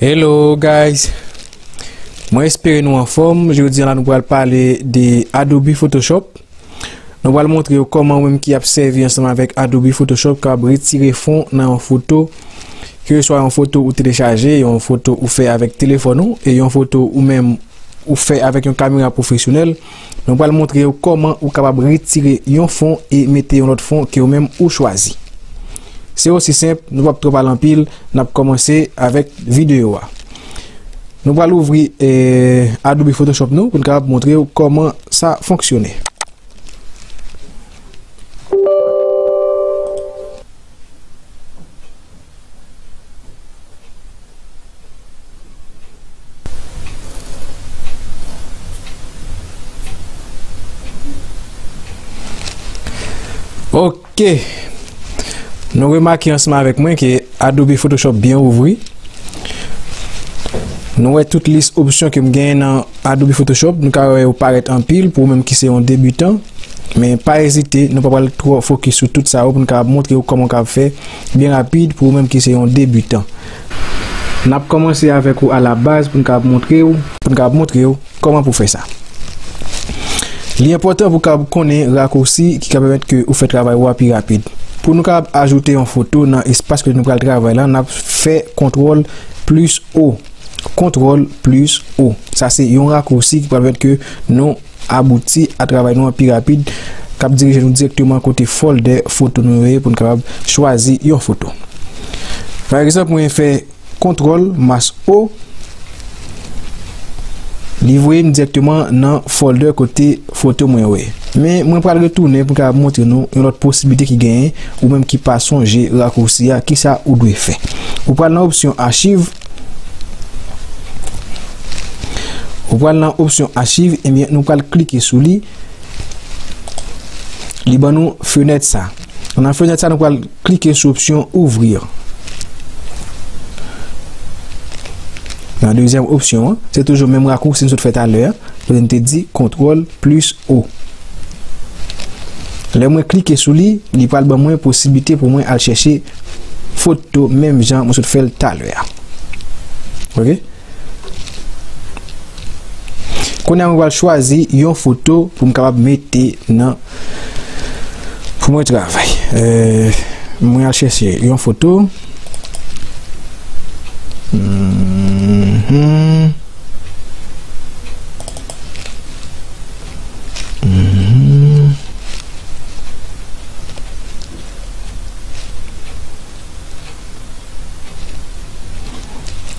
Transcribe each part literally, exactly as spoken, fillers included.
Hello guys! Mwen espere nou anfòm. Jodi a la nou pral pale de Adobe Photoshop. Nou pral montre w kòman ou menm ki ap sèvi ansanm avèk Adobe Photoshop kapab retire fon nan yon foto, keseswa yon foto ou telechaje, yon foto ou fè avèk telefòn ou, e yon foto ou menm ou fè avèk yon kamera pwofesyonèl. Nou pral montre w kòman ou kapab retire yon fon e mete yon lòt fon ke ou menm ou chwazi. Se osi senp, nou p ap twò pale anpil, n ap kòmanse avèk videyo a. Nou pral ouvri, eh, Adobe Photoshop nou pou n kapab montre w kòman sa fonksyone. Ok. Nou remake ansanm avèk mwen ke Adobe Photoshop byen ouvri. Nou wè tout lis opsyon ke m genyen nan Adobe Photoshop. Nou ka wè yo parèt anpil pou ou menm ki se yon debitan. Men pa ezite, nou pa pral twò fokis sou tout sa yo pou n kapab montre w kòman w kapab fè byen rapid pou ou menm ki se yon debitan. N ap kòmanse avèk ou alabaz pou n kapab montre w, pou n kapab montre w kòman pou fè sa. Li enpòtan pou w kapab konnen rakousi ki ka pèmèt ke ou fè travay ou a pi rapid. Pou nou kapab ajoute yon foto nan espas kote nou pral travay la, n ap fè kontwòl plis O. Kontwòl plis O. Sa se yon rakousi ki pral pèmèt ke nou abouti a travay nou an pi rapid, k ap dirije nou dirèkteman kote fòldè foto nou yo ye pou n kapab chwazi yon foto. Pa egzanp, mwen fè kontwòl mas O, li voye m dirèkteman nan fòldè kote foto mwen yo ye. Men mwen pral retounen pou m kapab montre nou yon lòt posiblite ki genyen, ou menm ki pa sonje rakousi a, kisa ou dwe fè. Ou pral nan opsyon achiv, ou pral nan opsyon achiv, ebyen nou pral klike sou li. Li ban nou fenèt sa. Nan fenèt sa, nou pral klike sou opsyon ouvrir. Nan dezyèm opsyon an, se toujou menm rakousi n sot fè talè a, kote n te di kontwòl plis O. Lè mwen klike sou li, li pral ban mwen posiblite pou mwen al chèche foto menm jan mwen sot fè l talè a. Ok? Kounye a mwen pral chwazi yon foto pou m kapab mete nan, pou mwen travay. Euh, mwen al chèche yon foto. Mhm. Mhm.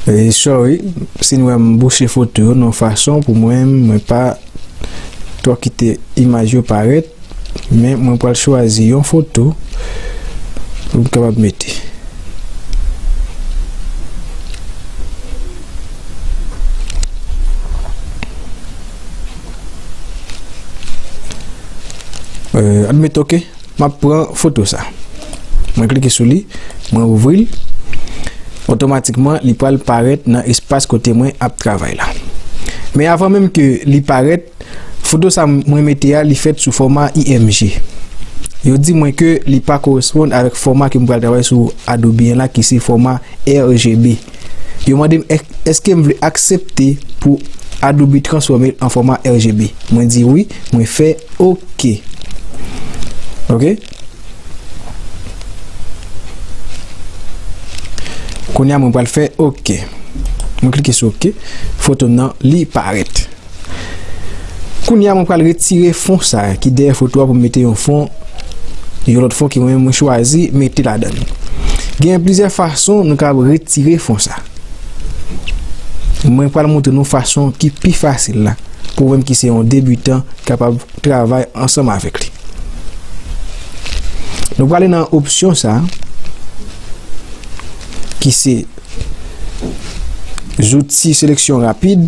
E sorry, si n wè m bouche foto yo nan fason pou mwen, mwen pa twò kite imaj yo parèt, men mwen pral chwazi yon foto pou m kapab mete. Euh, admete, ok. M ap pran foto sa. Mwen klike sou li, mwen ouvri l. Otomatikman, li pral parèt nan espas kote mwen ap travay la. Men avan menm ke li parèt, foto sa mwen mete a, li fèt sou fòma I M G. Yo di mwen ke li pa koresponn avèk fòma ke m pral travay sou Adobe an la, ki se fòma R G B. Yo mande m, èske m vle aksepte pou Adobe transfòme l an fòma R G B? Mwen di wi, mwen fè ok. Ok. Kounye a mwen pral fè ok. Mwen klike sou ok. Foto m nan, li parèt. Kounye a mwen pral retire fon sa ki dèyè foto a pou m mete yon fon, yon lòt fon ke mwen menm mwen chwazi mete ladan l. Gen plizyè fason nou kapab retire fon sa. Mwen pral montre nou fason ki pi fasil la, pou ou menm ki se yon debitan, kapab travay ansanm avèk li. Nou prale nan opsyon sa, ki se zouti seleksyon rapid.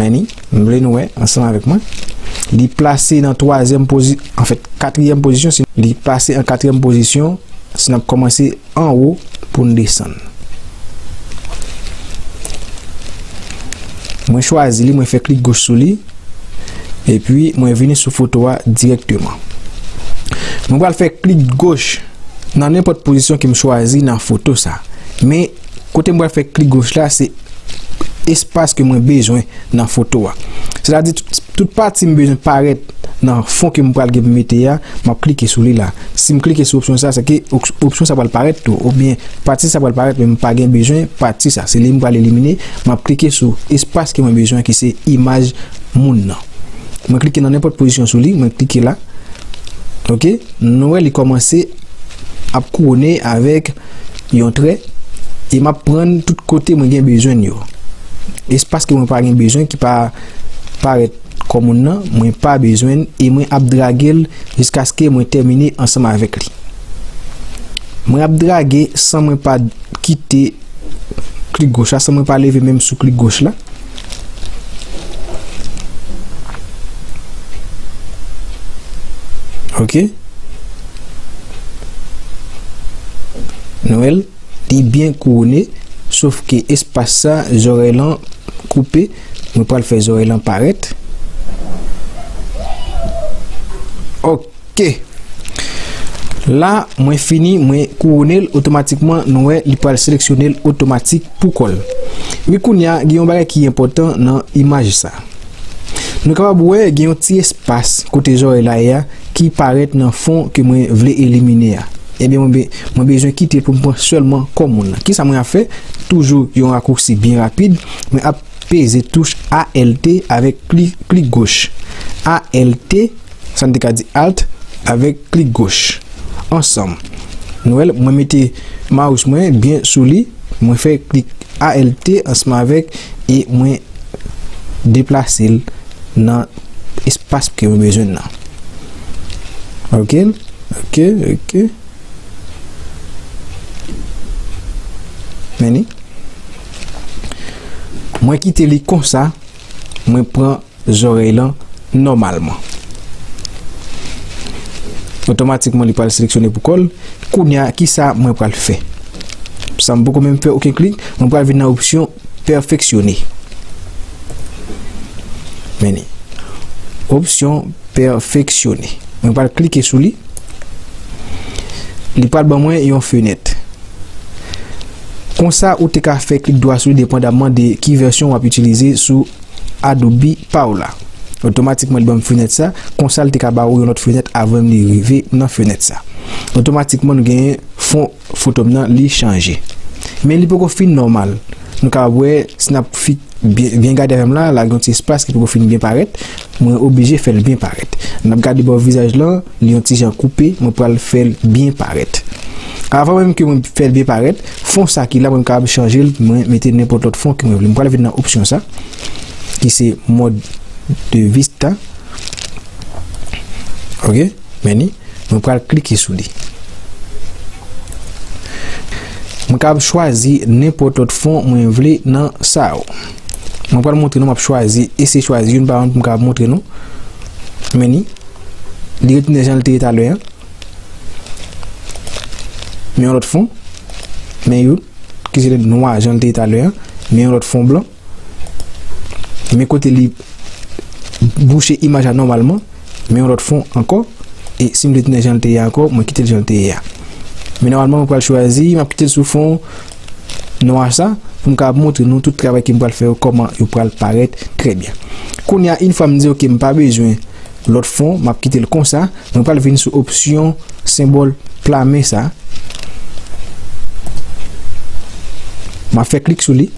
Men ni, m vle nou wè ansanm avèk mwen. Li plase nan twazyèm pozi-, anfèt, katriyèm pozisyon, si li pase an katriyèm pozisyon, si n ap kòmanse anwo pou n desann. Mwen chwazi li, mwen fè klik goch sou li, epi mwen vini sou foto a dirèkteman. Mwen pral fè klik goch nan nenpòt pozisyon ke m chwazi nan foto sa. Men, Kote m pral fè klik goch la, se espas ke mwen bezwen nan foto a. Sètadi, tout, tout pati m bezwen parèt nan fon ke m pral gen pou mete a, m ap klike sou li la. Si m klike sou opsyon sa, se ke op-, opsyon sa pral parèt tou, oubyen pati sa pral parèt, men m pa gen bezwen pati sa. Se li m pral elimine. M ap klike sou espas ke mwen bezwen, ki se imaj moun nan. Mwen klike nan nenpòt pozisyon sou li, mwen klike la. Ok, nou wè li kòmanse ap kouwone avèk yon trè, e m ap pran tout kote mwen gen bezwen yo. Espas ke mwen pa gen bezwen, ki pa parèt kò moun nan, mwen pa bezwen l, e mwen ap drage l jiskaske mwen tèmine ansanm avèk li. Mwen ap drage san mwen pa kite klik goch la, san mwen pa leve menm sou klik goch la. Ok. Nou wè l, li byen kouwone, sof ke espas sa, zòrèy lan koupe. Mwen pral fè zòrèy lan parèt. Ok. La, mwen fini, mwen kouwone l otomatikman, nou wè, li pral seleksyone l otomatik pou kò l. Men kounye a, gen yon bagay ki enpòtan nan imaj sa. Nou kapab wè gen yon ti espas kote zòrèy la ye a ki parèt nan fon ke mwen vle elimine a. Ebyen, mwen be-, mwen bezwen kite l pou m pran sèlman kò moun nan. Kisa mwen ap fè? Toujou yon rakousi byen rapid. Mwen ap peze touch A L T avèk klik, klik goch. A L T, sa n te ka di Alt, avèk klik goch. Ansanm. Nou wè l, mwen mete mouse mwen byen sou li, mwen fè klik A L T ansanm avèk, e mwen deplase l nan espas ke mwen bezwen nan. Ok, ok, ok. Men ni. Mwen kite li konsa, mwen pran zòrèy lan nòmalman. Otomatikman, li pral seleksyone pou kò l. Kounye a, kisa mwen pral fè? Sa m poko menm fè okenn klik, mwen pral vin nan opsyon pèfeksyone. Men ni. Opsyon pèfeksyone. Mwen pral klike sou li. Li pral ban mwen yon fenèt. Konsa, ou te ka fè klik dwa sou li depandamman de ki vèsyon w ap itilize sou Adobe pa w la. Otomatikman, li ban m fenèt sa. Konsa, li te ka ba ou yon lòt fenèt avan li rive nan fenèt sa. Otomatikman, nou genyen fon foto m nan, li chanje. Men li poko fin nòmal. Nou ka wè, si n ap fi-, byen, byen gade avè m la, la gen yon ti espas ki poko fin byen parèt. Mwen oblije fè l byen parèt. N ap gade bò vizaj lan, li yon ti jan koupe, mwen pral fè l byen parèt. Avan menm ke mwen fè l byen parèt, fon sa ki la, mwen kapab chanje l, mwen mete nenpòt lòt fon ke mwen vle. Mwen pral vin nan opsyon sa, ki se mode de vista. Ok, men ni, mwen pral klike sou li. Mwen kapab chwazi nenpòt lòt fon mwen vle nan sa yo. Mwen pral montre nou, m ap chwazi, eseye chwazi youn pa youn pou m kapab montre nou. Men ni, li retounen jan l te ye talè a. Men yon lòt fon. Men youn, ki se nwa jan l te ye talè a. Men yon lòt fon blan. Men kote li bouche imaj la nòmalman. Men yon lòt fon ankò. E si m retounen jan l te ye ankò, mwen kite l jan l te ye a. Men nòmalman, mwen pral chwazi, m ap kite l sou fon nwa sa, pou m kapab montre nou tout travay ke m pral fè yo, kòman yo pral parèt trè byen. Kounye a, yon fwa m di, ok, m pa bezwen lòt fon, m ap kite l konsa. Mwen pral vin sou opsyon senbòl pla men sa. M ap fè klik sou li.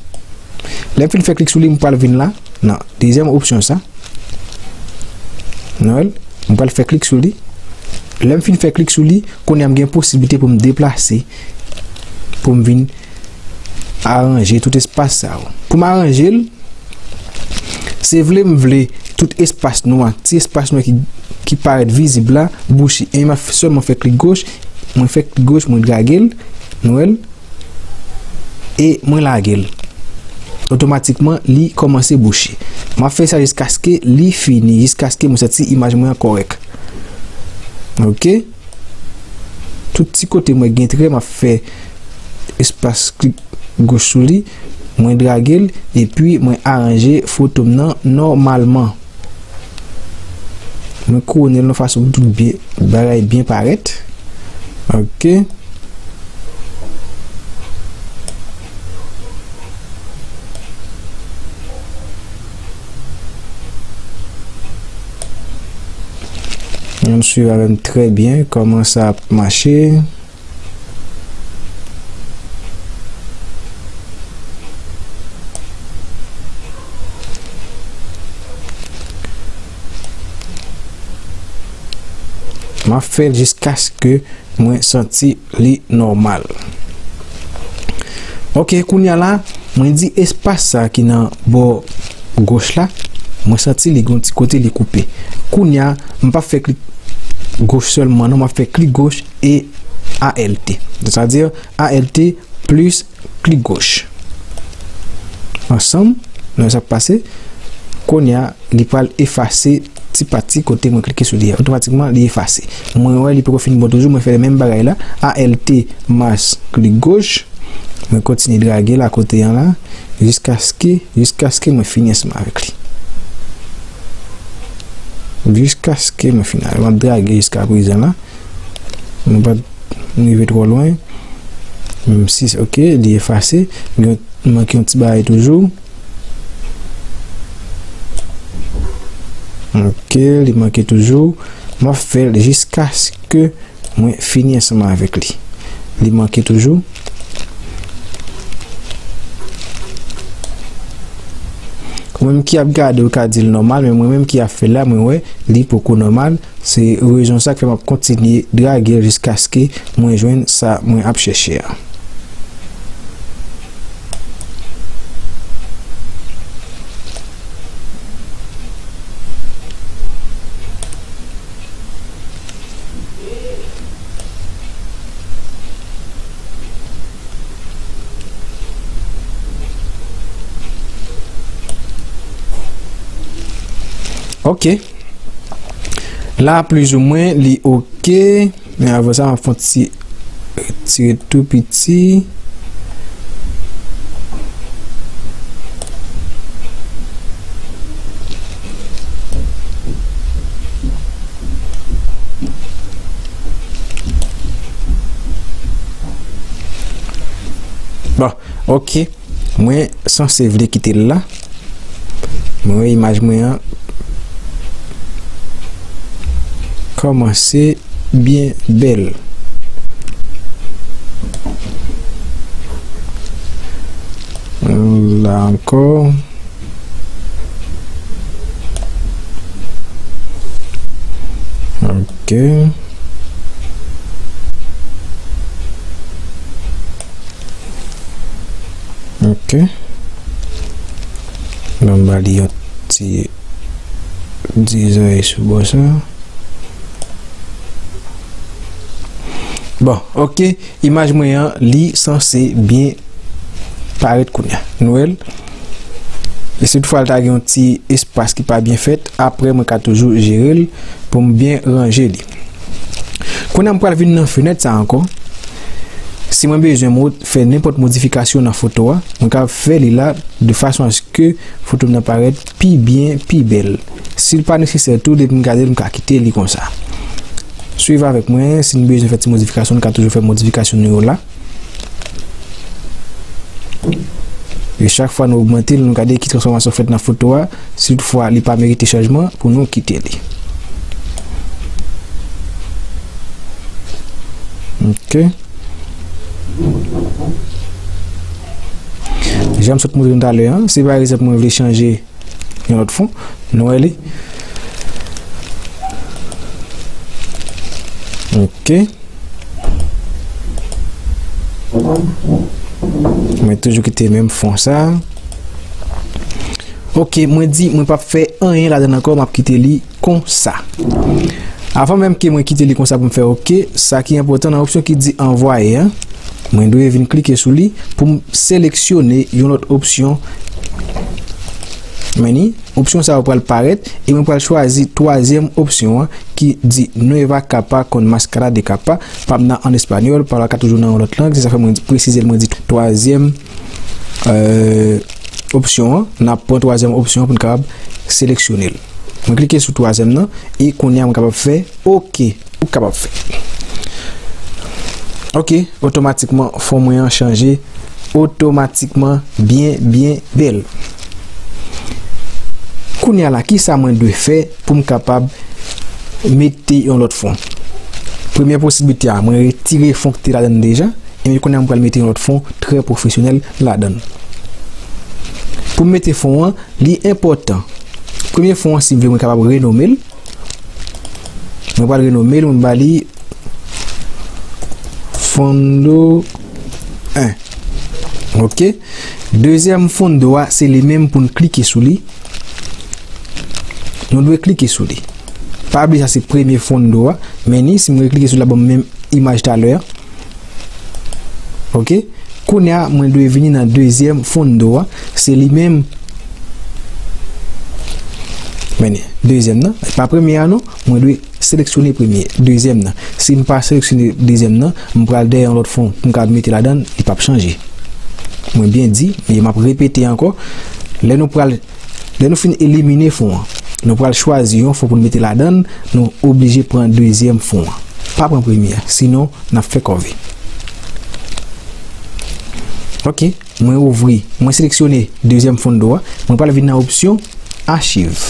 Lè m fin fè klik sou li, m pral vin la, nan dezyèm opsyon sa. Nou wè l, m pral fè klik sou li. Lè m fin fè klik sou li, kounye a m gen posiblite pou m deplase, pou m vin aranje tout espas sa yo. Pou m aranje l, se vle m vle tout espas nwa, ti espas nwa ki, ki parèt vizib la, bouche. E m ap sèlman fè klik goch, mwen fè klik goch, mwen drage l, nou wè l, e mwen lage l. Otomatikman, li kòmanse bouche. M ap fè sa jiskaske li fini, jiskaske mwen santi imaj mwen an kòrèk. Ok? Tout ti kote mwen gen trè, m ap fè espas klik goch sou li, mwen drage l, epi mwen aranje foto m nan nòmalman. Mwen kouwone l yon fason pou tout byen, bagay byen parèt. Ok. Ann swiv avè m trè byen kòman sa ap mache. M ap fè l jiskaske mwen santi li nòmal. Ok, kounye a la, mwen di espas sa ki nan bò goch la, mwen santi li gon ti kote li koupe. Kounye a, m p ap fè klik goch sèlman, non, m ap fè klik goch e A L T. Sètadi, A L T plis klik goch. Ansanm, nou wè sa k pase. Kounye a, li pral efase ti pati kote mwen klike sou li a. Otomatikman, li efase. Mwen wè li poko fin bon toujou, mwen fè menm bagay la. A L T mas klik goch. Mwen kontinye drage l a kote an la. Jiskaske, jiskaske mwen fini ansanm avèk li. Jiskaske mwen fini. Mwen ap drage jiska prezan la. Nou pa rive twò lwen. Menm si, ok, li efase. Gen, manke yon ti bagay toujou. Ok, li manke toujou. M ap fè l jiskaske mwen fini ansanm avèk li. Li manke toujou. Ou menm ki ap gade, ou ka di l nòmal, men mwen menm ki ap fè l la, mwen wè li poko nòmal. Se rezon sa k fè m ap kontinye drage l jiskaske mwen jwenn sa mwen ap chèche a. Ok. La, plizoumwen, li ok. Men avan sa, m ap fè yon ti retire tou piti. Bon, ok. Mwen sanse vle kite l la. Mwen wè imaj mwen an kòmanse byen bèl. La ankò. Ok. Ok. Ban m ba li yon ti dizay sou bò sa. Bon, ok. Imaj mwen an, li sanse byen parèt kounye a. Nou wè l? E si toutfwa l ta gen yon ti espas ki pa byen fèt, apre mwen ka toujou jere l pou m byen ranje li. Kounye a m pral vin nan fenèt sa ankò. Si mwen bezwen mo-, fè nenpòt modifikasyon nan foto a, mwen ka fè li la de fason aske foto m nan parèt pi byen, pi bèl. Si l pa nesesè tou, depi m gade l, m ka kite li konsa. Swiv avèk mwen, si n bezwen fè ti modifikasyon, n ka toujou fè modifikasyon nou yo la. E chak fwa nou ogmante l, nou gade ki transfòmasyon fèt nan foto a. Si toutfwa li pa merite chanjman, pou nou kite li. Ok. Jan m sot montre nou talè an, si pa egzanp mwen vle chanje yon lòt fon, nou wè li. Ok. Mwen toujou kite menm fon sa. Ok, mwen di mwen p ap fè anyen ladan l ankò, m ap kite li konsa. Avan menm ke mwen kite li konsa pou m fè ok, sa ki enpòtan nan opsyon ki di anvwaye an, mwen dwe vin klike sou li pou m seleksyone yon lòt opsyon. Men ni, opsyon sa yo pral parèt e mwen pral chwazi twazyèm opsyon an ki di Nueva Capa con Máscara de Capa. Pa m nan an espanyòl, pawòl la ka toujou nan yon lòt lang, se sa fè mwen di, presize l, mwen di twazyèm, euh, opsyon an, n ap pran twazyèm opsyon an pou n kapab seleksyone l. Mwen klike sou twazyèm nan e kounye a mwen kapab fè ok. Ou kapab fè. Ok, otomatikman fon mwen an chanje otomatikman byen, byen bèl. Kounye a la, kisa mwen dwe fè pou m kapab mete yon lòt fon. Premyè posiblite a, mwen retire fon ki te ladan l deja, epi kounye a mwen pral mete yon lòt fon trè pwofesyonèl ladan l. Pou m mete fon an, li enpòtan. Premye fon an, si w vle, mwen kapab renome l. Mwen pral renome l, mwen ba li Fondo en. Ok. Dezyèm fondo a, se li menm pou n klike sou li. Nou dwe klike sou li. Pa bliye sa se premye fondo a. Men ni, si m reklike sou li, l ap ban m menm imaj talè a. Ok. Kounye a, mwen dwe vini nan dezyèm fondo a. Se li menm. Men ni, dezyèm nan. Pa premye a non. Mwen dwe seleksyone premye, dezyèm nan. Si m pa seleksyone dezyèm nan, m pral dèyè yon lòt fon pou m ka mete ladan l, li p ap chanje. Mwen byen di, men m ap repete ankò. Lè nou pral, lè nou fin elimine fon an, nou pral chwazi yon fon pou n mete ladan l, nou oblije pran dezyèm fon an. Pa pran premye a, sinon n ap fè kòve. Ok. Mwen ouvri, mwen seleksyone dezyèm fondo a, mwen pral vin nan opsyon achiv.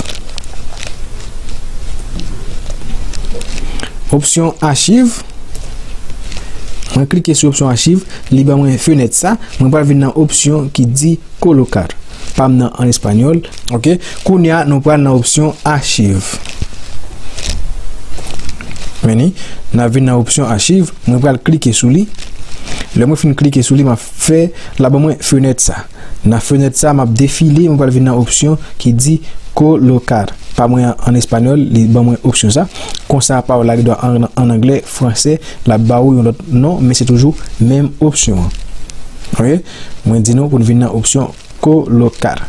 Opsyon achiv, mwen klike sou opsyon achiv, li ban mwen fenèt sa, mwen pral vin nan opsyon ki di colocar. Pa m nan an espanyòl, ok? Kounye a, nou pral nan opsyon achiv. Men ni, n a vin nan opsyon achiv, mwen pral klike sou li. Lè mwen fin klike sou li, m ap fè, l ap ban mwen fenèt sa. Nan fenèt sa, m ap defile, mwen pral vin nan opsyon ki di colocar. Pa mwen an, an espanyòl, li ban mwen opsyon sa. Konsa, pawòl la gendwa an, an anglè, fransè, l ap ba ou yon lòt non, men se toujou menm opsyon an. Ok? Mwen di nou pou n vin nan opsyon colocar.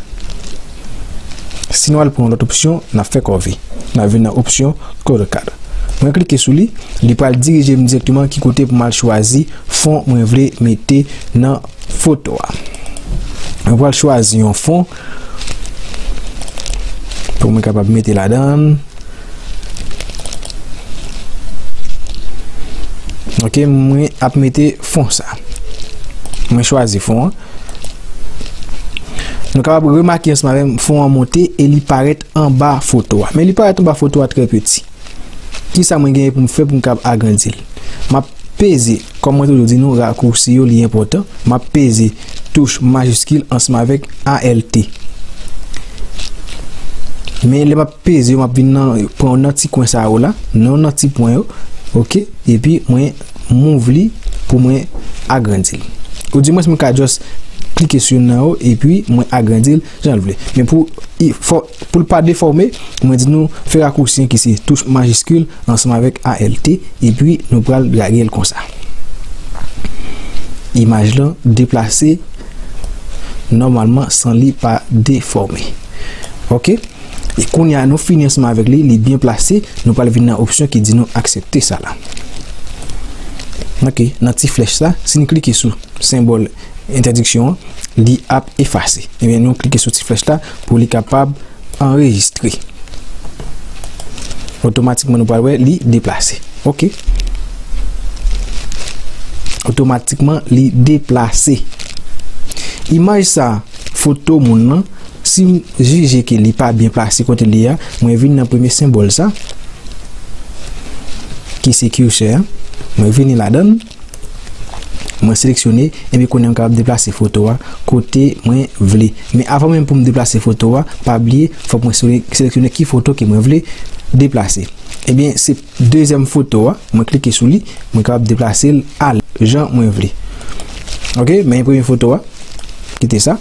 Si nou al pran lòt opsyon, n ap fè kòve. N ap vin nan opsyon colocar. Mwen klike sou li, li pral dirije m dirèkteman ki kote pou m al chwazi fon mwen vle mete nan foto a. Mwen pral chwazi yon fon pou mwen kapab mete ladan l. Ok, mwen ap mete fon sa. Mwen chwazi fon an. Nou kapab remake ansanm avè m, fon an monte e li parèt anba foto a. Men li parèt anba foto a trè piti. Kisa mwen genyen pou m fè pou m kapab agrandi l? M ap peze, kòm mwen toujou di nou, rakousi yo, li enpòtan. M ap peze touch majiskil ansanm avèk A L T. Men lè m ap peze yo, m ap vin nan, pran nan ti kwen sa yo la, non nan ti pwen yo, ok, epi mwen move li pou mwen agrandi l. Ou di mwen si mwen ka just klike sou youn nan yo, epi mwen agrandi l jan l vle. Men pou, i, fò, pou l pa defòme, mwen di nou fè rakousi an ki se touch majiskil ansanm avèk A L T, epi nou pral drage l konsa. Imaj lan deplase nòmalman san li pa defòme. Ok? E kounye a, nou fini ansanm avèk li, li byen plase, nou pral vin nan opsyon ki di nou aksepte sa la. Ok, nan ti flèch sa, si n klike sou senbòl entèdiksyon an, li ap efase. Ebyen, nou klike sou ti flèch la pou li kapab anrejistre. Otomatikman, nou pral wè li deplase. Ok. Otomatikman, li deplase. Imaj sa, foto moun nan, si m jije ke li pa byen plase kote li a, mwen vin nan premye senbòl sa, ki se cursor an. Mwen vini ladan l. Mwen seleksyone, epi kounye a m kapab deplase foto a kote mwen vle. Men avan menm pou m deplase foto a, pa bliye, fòk mwen sele-, seleksyone ki foto ke mwen vle deplase. Ebyen, se dezyèm foto a, mwen klike sou li, mwen kapab deplase l al jan mwen vle. Ok, men premye foto a, kite sa.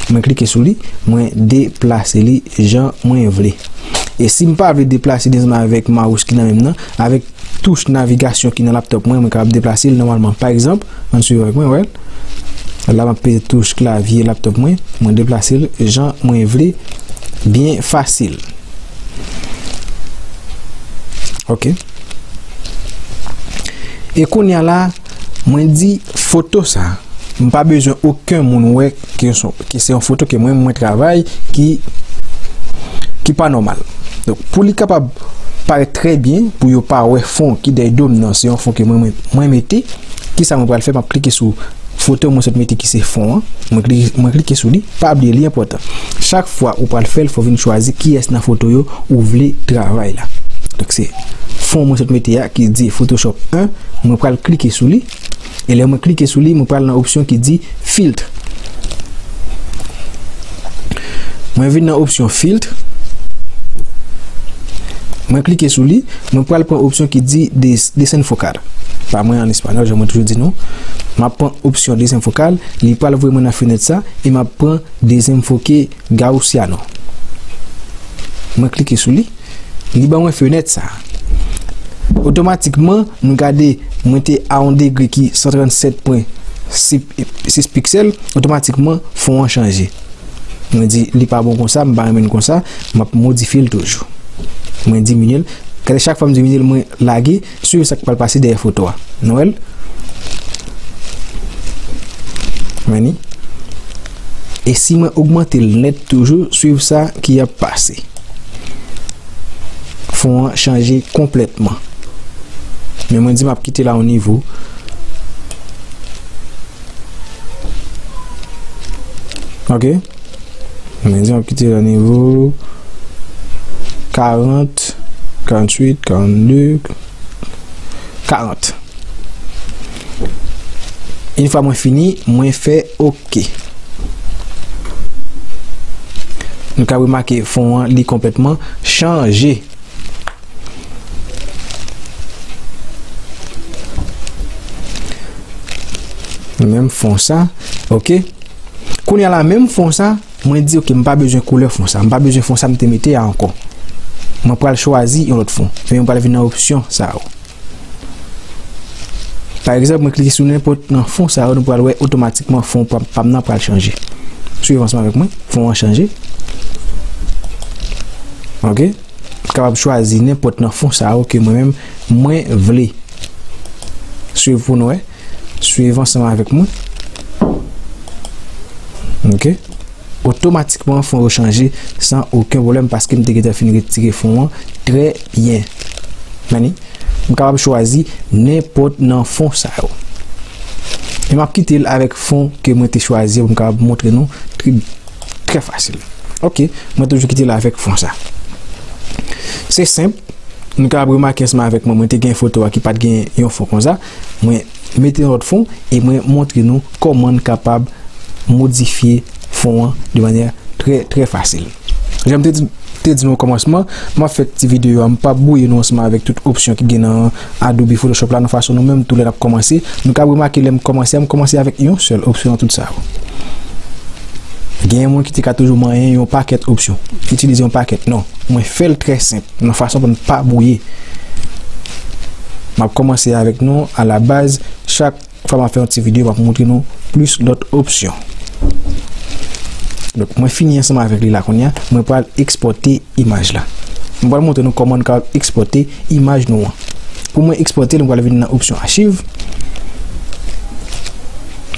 Mwen klike sou li, mwen deplase li jan mwen vle. E si m pa vle deplase li ansanm avèk mouse ki nan men m nan, avèk touch navigasyon ki nan laptòp mwen, mwen kapab deplase l nòmalman. Pa egzanp, ann swiv avèk mwen, wè. La, m ap peze touch klavye laptòp mwen, mwen deplase l jan mwen vle, byen fasil. Ok. E kounye a la, mwen di foto sa, m pa bezwen okenn moun wè ke se, ke se yon foto ke mwen, mwen travay ki, ki pa nòmal. Donk, pou li kapab parèt trè byen, pou yo pa wè fon ki dèyè do m nan, se yon fon ke mwen, mwen, mwen mete, kisa mwen pral fè? M ap klike sou foto mwen sot mete ki se fon an. Mwen klike, mwen klike sou li. Pa bliye, li enpòtan. Chak fwa ou pral fè l, fò w vin chwazi kiyès nan foto yo ou vle travay la. Donk, se fon mwen sot mete a ki di Photoshop en. Mwen pral klike sou li. E lè mwen klike sou li, mwen pral nan opsyon ki di filtre. Mwen vin nan opsyon filtre. Mwen klike sou li. Mwen pral pran opsyon ki di des-, desenfokal. Pa mwen an espanyòl, jan mwen toujou di nou. M ap pran opsyon desenfokal. Li pral voye mwen nan fenèt sa. E m ap pran desenfoke Gaussiano. Mwen klike sou li. Li ban mwen fenèt sa. Otomatikman, nou gade, mwen te a yon degre ki san trannsèt pwen sis piksèl. Otomatikman, fon an chanje. Mwen di, li pa bon konsa, m pa renmen l konsa, m ap modifye l toujou. Mwen diminye l. Gade, chak fwa m diminye l, mwen lage, swiv sa k pral pase dèyè foto a. Nou wè l? Meni. E si mwen ogmante l nèt toujou, swiv sa ki ap pase. Fon an chanje konplètman. Men mwen di m ap kite l a yon nivo. Ok. Mwen di m ap kite l a nivo karant, karanntuit, karannde, karant. Yon fwa mwen fini, mwen fè ok. Nou ka remake fon an, li konplètman chanje. Menm fon sa, ok. Kounye a la, menm fon sa, mwen di, ok, m pa bezwen koulè fon sa. M pa bezwen fon sa m te mete a ankò. Mwen pral chwazi yon lòt fon. Ebyen, mwen pral vin nan opsyon sa yo. Pa egzanp, mwen klike sou nenpòt nan fon sa yo, nou pral wè otomatikman fon pa, pa m nan pral chanje. Swiv ansanm avèk mwen, fon an chanje. Ok? M kapab chwazi nenpòt nan fon sa yo ke mwen menm, mwen vle. Swiv pou nou wè. Swiv ansanm avèk mwen. Ok? Otomatikman, fon yo chanje san okenn pwoblèm paske m te gentan fin retire fon an trè byen. Meni, m kapab chwazi nenpòt nan fon sa yo. E m ap kite l avèk fon ke mwen te chwazi pou m kapab montre nou trè, trè fasil. Ok, mwen toujou kite l avèk fon sa. Se senp. Nou kapab remake ansanm avèk mwen, mwen te gen foto a ki pa t gen yon fon konsa. Mwen mete yon lòt fon e mwen montre nou kòman n kapab modifye fon an de manyè trè, trè fasil. Jan m te di, te di nou okòmansman, m ap fè ti videyo a, m p ap bwouye nou ansanm avèk tout opsyon ki gen nan Adobe Photoshop la, nan fason nou menm tou lè n ap kòmanse. Nou ka remake lè m kòmanse a, m kòmanse avèk yon sèl opsyon nan tout sa yo. Gen moun ki te ka toujou manyen yon pakèt opsyon, itilize yon pakèt. Non, mwen fè l trè senp. Nan fason pou n pa bwouye. M ap kòmanse avèk nou alabaz. Chak fwa m ap fè yon ti videyo, m ap montre nou plis lòt opsyon. Donk, mwen fini ansanm avèk li la kounye a. Mwen pral ekspòte imaj la. Mwen pral montre nou kòman nou kapab ekspòte imaj nou an. Pou mwen ekspòte l, mwen pral vin nan opsyon achiv.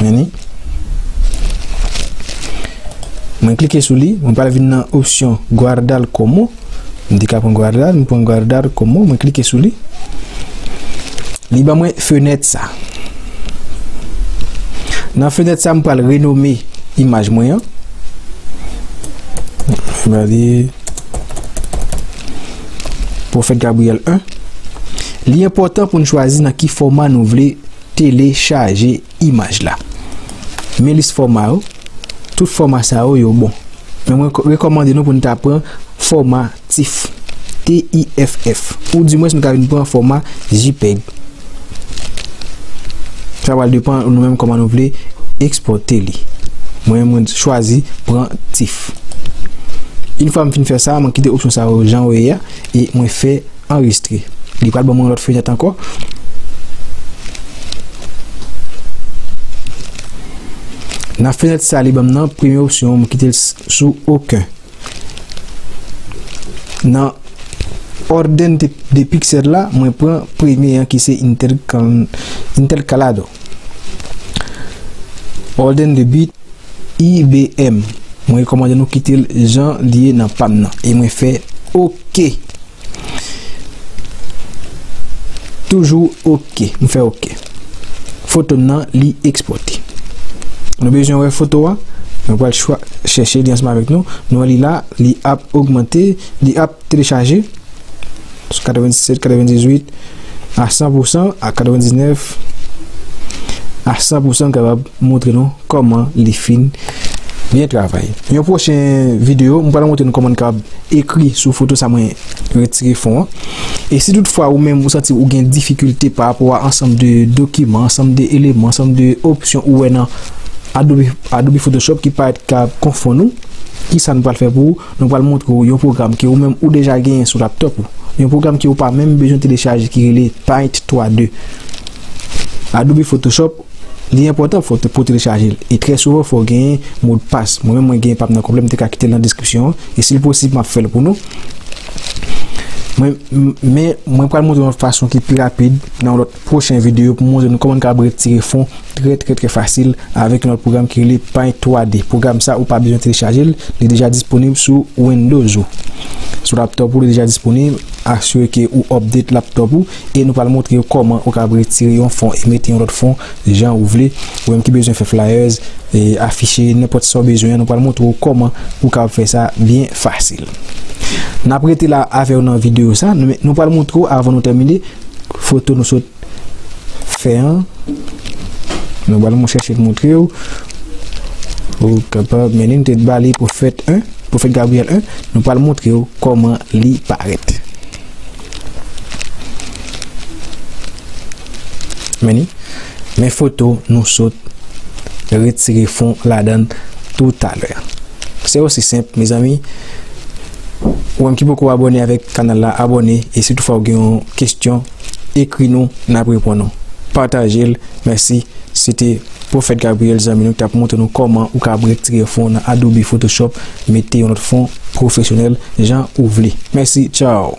Meni. Mwen klike sou li, mwen pral vin nan opsyon guardar como. M te ka pran guardar, m pran guardar como, mwen klike sou li. Li ban mwen fenèt sa. Nan fenèt sa, m pral renome imaj mwen an. M pral di Pwofèt Gabriel en. Li enpòtan pou n chwazi nan ki fòma nou vle telechaje imaj la. Men lis fòma yo, tout fòma sa yo, yo bon. Men mwen ko-, rekòmande nou pou n ta pran fòma tiff, T I F F. Ou dimwens nou ka vin pran fòma JPEG. Sa pral depann nou menm kòman nou vle ekspòte li. Mwen, mwen chwazi pran tiff. Yon fwa m fin fè sa, mwen kite opsyon sa yo jan yo ye a, e mwen fè anrejistre. Li pral ban mwen yon lòt fenèt ankò. Nan fenèt sa, li ban m nan premye opsyon, mwen kite l s-, sou okenn. Nan orden de, de pixel la, mwen pran premye an ki se intercal-, intercalado. Orden de bit I B M. Mwen rekòmande nou kite l jan li ye nan pa m nan. E mwen fè oke. Toujou oke. M fè oke. Foto m nan, li ekspòte. Nou bezwen wè foto a? Nou pral chwa-, chèche li ansanm avèk nou. Nou wè li la, li ap ogmante, li ap telechaje. katrevendisèt, katrevendizwit a san pou san, a katrevendiznèf a san pou san, m kapab montre nou kòman li fin byen travay. Yon pwochen videyo, m pral montre nou kòman n kapab ekri sou foto sa mwen retire fon an. E si toutfwa ou menm ou santi ou gen difikilte pa rapò a ansanm de dokiman, ansanm de eleman, ansanm de opsyon ou wè nan Adobe, Adobe Photoshop ki parèt ka konfonn ou, ki sa nou pral fè pou ou? Nou pral montre w yon pwogram ke ou menm ou deja genyen sou laptop ou. Yon pwogram ke ou pa menm bezwen telechaje ki rele Paint twa D. Adobe Photoshop, li enpòtan fò te, pou telechaje l. E trè souvan, fò w genyen modpas. Mwen menm, mwen genyen pa m nan konplè, m te ka kite l nan deskripsyon an. E si l posib, m ap fè l pou nou. Mwen, m, men, mwen pral montre yon fason ki pi rapid nan yon lòt pwochen videyo pou montre nou kòman n kapab retire fon trè, trè, trè fasil avèk yon lòt pwogram ki rele Paint twa D. Pwogram sa, ou pa bezwen telechaje l, li deja disponib sou Windows ou. Sou laptop ou, li deja disponib. Asire ke ou update laptop ou e nou pral montre w kòman ou kapab retire yon fon e mete yon lòt fon jan ou vle. Ou menm ki bezwen fè flyers, e afiche, nenpòt sa w bezwen, nou pral montre w kòman ou kapab fè sa byen fasil. N ap rete la avè w nan videyo sa. Nou, nou pral montre w avan nou tèmine foto nou sot fè an. Nou pral mwen chèche l montre w. Ou kapab, men li, m te ba li Pwofèt en, Pwofèt Gabriel en. Nou pral montre w kòman li parèt. Men li, men foto nou sot retire fon ladan l toutalè. Se osi senp, mezanmi. Ou menm ki poko abòne avèk kanal la, abòne. E si toutfwa ou gen yon kesyon, ekri nou, n ap reponn ou. Pataje l. Mèsi. Se te Pwofèt Gabriel, zanmi nou, ki t ap montre nou kòman ou kapab retire fon nan Adobe Photoshop, mete yon lòt fon pwofesyonèl jan ou vle. Mèsi, tchaw.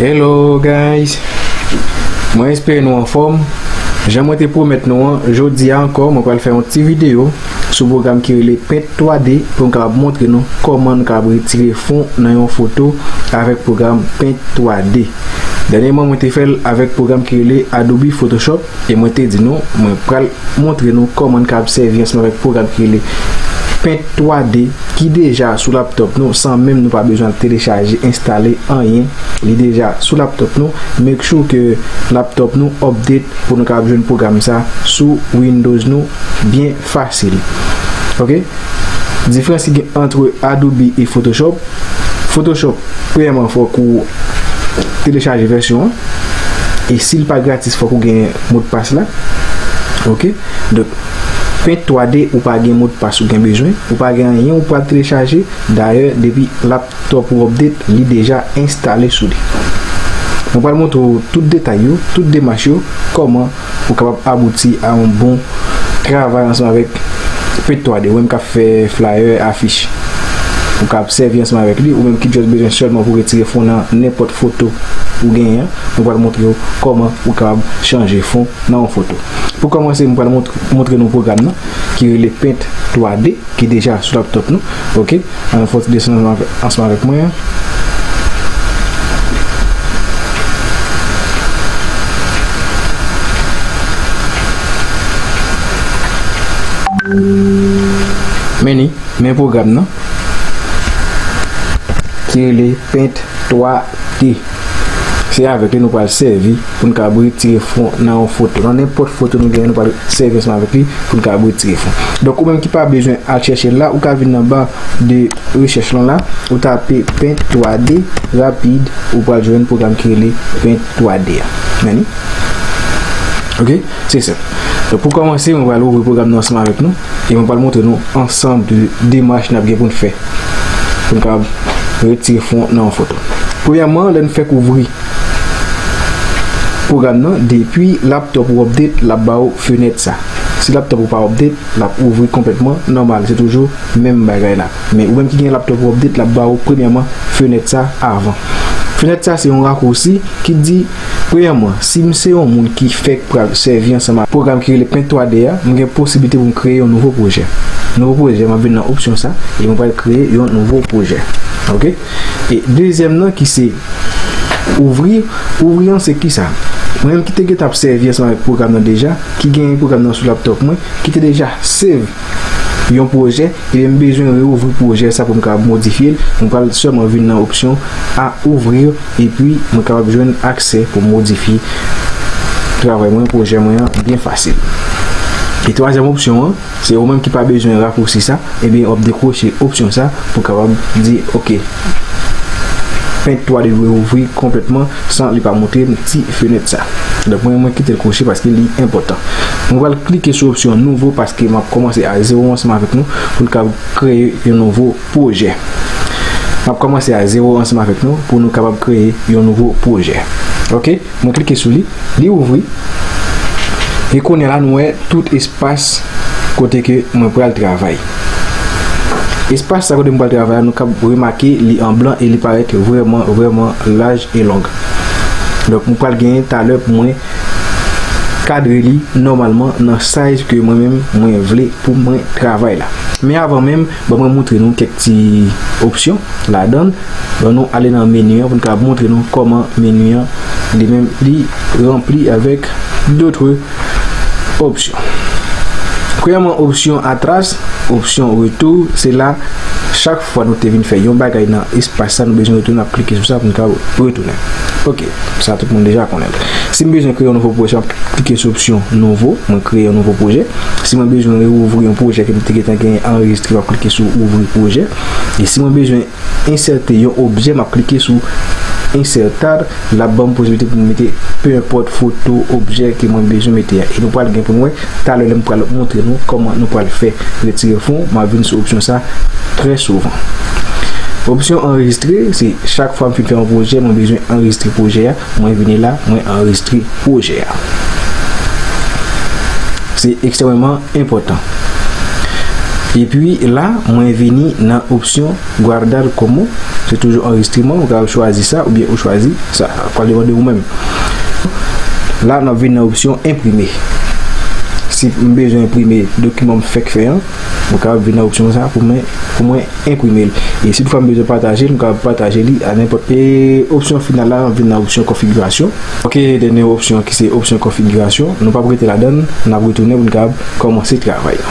Hello guys. Mwen espere nou anfòm. Jan mwen te pwomèt nou an, jodi a ankò, mwen pral fè yon ti videyo sou pwogram ki rele Paint twa D pou m kapab montre nou kòman nou kapab retire fon nan yon foto avèk pwogram Paint twa D. Dènyèman, mwen te fè l avèk pwogram ki rele Adobe Photoshop e mwen te di nou, mwen pral montre nou kòman n kapab sèvi ansanm avèk pwogram ki rele Paint twa D, ki deja sou laptop nou, san menm nou pa bezwen al telechaje, enstale anyen. Li deja sou laptop nou. Make sure ke laptop nou update pou nou kapab jwenn pwogram sa sou Windows nou byen fasil. Ok? Diferans ki gen ant Adobe e Photoshop. Photoshop, premyèman, fòk ou telechaje vèsyon an. E si l pa gratis, fòk ou gen modpas la. Ok? Donk, Paint twa D, ou pa gen modpas ou gen bezwen. Ou pa gen anyen ou pral telechaje. Dayè, depi laptop ou update, li deja enstale sou li. Mwen pral montre w tout detay yo, tout demach yo, kòman ou kapab abouti a yon bon travay ansanm avèk Paint twa D. Ou menm k ap fè flyer, afich, ou kapab sèvi ansanm avèk li. Ou menm ki just bezwen sèlman pou retire fon nan nenpòt foto ou genyen an, mwen pral montre w kòman ou kapab chanje fon nan yon foto. Pou kòmanse, mwen pral mont-, montre nou pwogram nan ki rele Paint twa D, ki deja sou laptop nou. Ok, ann fè yon ti desann ansanm avè-, ansanm avèk mwen. Men li, men pwogram nan ki rele Paint twa D. Se avèk li nou pral sèvi pou n kapab retire fon nan yon foto. Nan nenpòt foto nou genyen, nou pral sèvi ansanm avèk li pou n kapab retire fon. Donk, ou menm ki pa bezwen al chèche l la, ou ka vin nan ba de rechèch lan la, ou tape Paint twa D rapid, ou pral jwenn pwogram ki rele Paint twa D a. Men li. Ok? Se senp. Donk, pou kòmanse, mwen pral ouvri pwogram nan ansanm avèk nou e mwen pral montre nou ansanm de demach n ap gen pou n fè pou n kapab retire fon nan yon foto. Premyèman, lè n fèk ouvri pwogram nan, depi laptop ou update, l ap ba ou fenèt sa. Si laptop ou pa update, l ap ouvri konplètman nòmal. Se toujou menm bagay la. Men ou menm ki gen laptop ou update, l ap ba ou premyèman fenèt sa avan. Fenèt sa se yon rakousi ki di, premyèman, si m se yon moun ki fèk pral sèvi ansanm ak pwogram ki rele Paint twa D a, m gen posiblite pou m kreye yon nouvo pwojè. Nouvo pwojè, m ap vin nan opsyon sa, e mwen pral kreye yon nouvo pwojè. Ok? E dezyèm nan ki se ouvri, ouvri an se kisa? Mwen menm ki te gentan ap sèvi ansanm avèk pwogram nan deja, ki gen pwogram nan sou laptop mwen, ki te deja save yon pwojè, ebyen m bezwen reouvri pwojè sa pou m kapab modifye l. Mwen pral sèlman vin nan opsyon à ouvrir, epi mwen kapab jwenn aksè pou m modifye travay mwen, pwojè mwen an byen fasil. E twazyèm opsyon an, se ou menm ki pa bezwen rakousi sa, ebyen w ap dekwoche opsyon sa pou kapab di, ok, Paint twa D dwe ouvri konplètman san li pa montre m ti fenèt sa. Donk mwen, mwen kite l kwoche paske li enpòtan. Mwen pral klike sou opsyon nouvo paske m ap kòmanse a zewo ansanm avèk nou pou n kapab kreye yon nouvo pwojè. M ap kòmanse a zewo ansanm avèk nou pou nou kapab kreye yon nouvo pwojè. Ok? Mwen klike sou li, li ouvri. E kounye a la, nou wè tout espas kote ke mwen pral travay. Espas sa kote mwen pral travay la, nou kab remake li an blan e li parèt vrèman, vrèman laj e long. Donk, mwen pral genyen talè pou mwen kadre li nòmalman nan size ke mwen menm mwen vle pou mwen travay la. Men avan menm, ban mwen montre nou kèk ti opsyon ladan l. Ban nou ale nan meni an pou n ka montre nou kòman meni an li menm li ranpli avèk dotre opsyon. Premyèman, opsyon atras, opsyon retou, se la chak fwa nou te vin fè yon bagay nan espas sa, nou bezwen retounen, n ap klike sou sa pou n ka retounen. Ok, sa tout moun deja konnen l. Si m bezwen kreye yon nouvo pwojè, m ap klike sou opsyon nouvo, mwen kreye yon nouvo pwojè. Si mwen bezwen reouvri yon pwojè ke m te gentan genyen anrejistre, m ap klike sou ouvri pwojè. E si mwen bezwen ensète yon objè, m ap klike sou insert tag, l ap ban m posiblite pou m mete pe enpòt foto, objè ke mwen bezwen mete a. E nou pral gen pou n wè talè lè m pral montre nou kòman nou pral fè retire fon, m ap vin sou opsyon sa trè souvan. Opsyon anrejistre, se chak fwa m fin fè yon pwojè, mwen bezwen anrejistre pwojè a, mwen vini la, mwen anrejistre pwojè a. Se ekstrèmeman enpòtan. Epi la, mwen vini nan opsyon guardar como. Se toujou anrejistreman, ou ka chwazi sa oubyen ou chwazi sa. Sa pral depande ou menm. La, n ap vin nan opsyon enprime. Si m bezwen enprime dokiman m fèk fè an, mwen kapab vin nan opsyon sa pou mwen, pou mwen enprime l. E si toutfwa m bezwen pataje l, m kapab pataje li a nenpòt. E opsyon final la, m vin nan opsyon konfigirasyon. Ok, dènye opsyon ki se opsyon konfigirasyon. Nou p ap rete ladan l, n ap retounen pou n kapab kòmanse travay.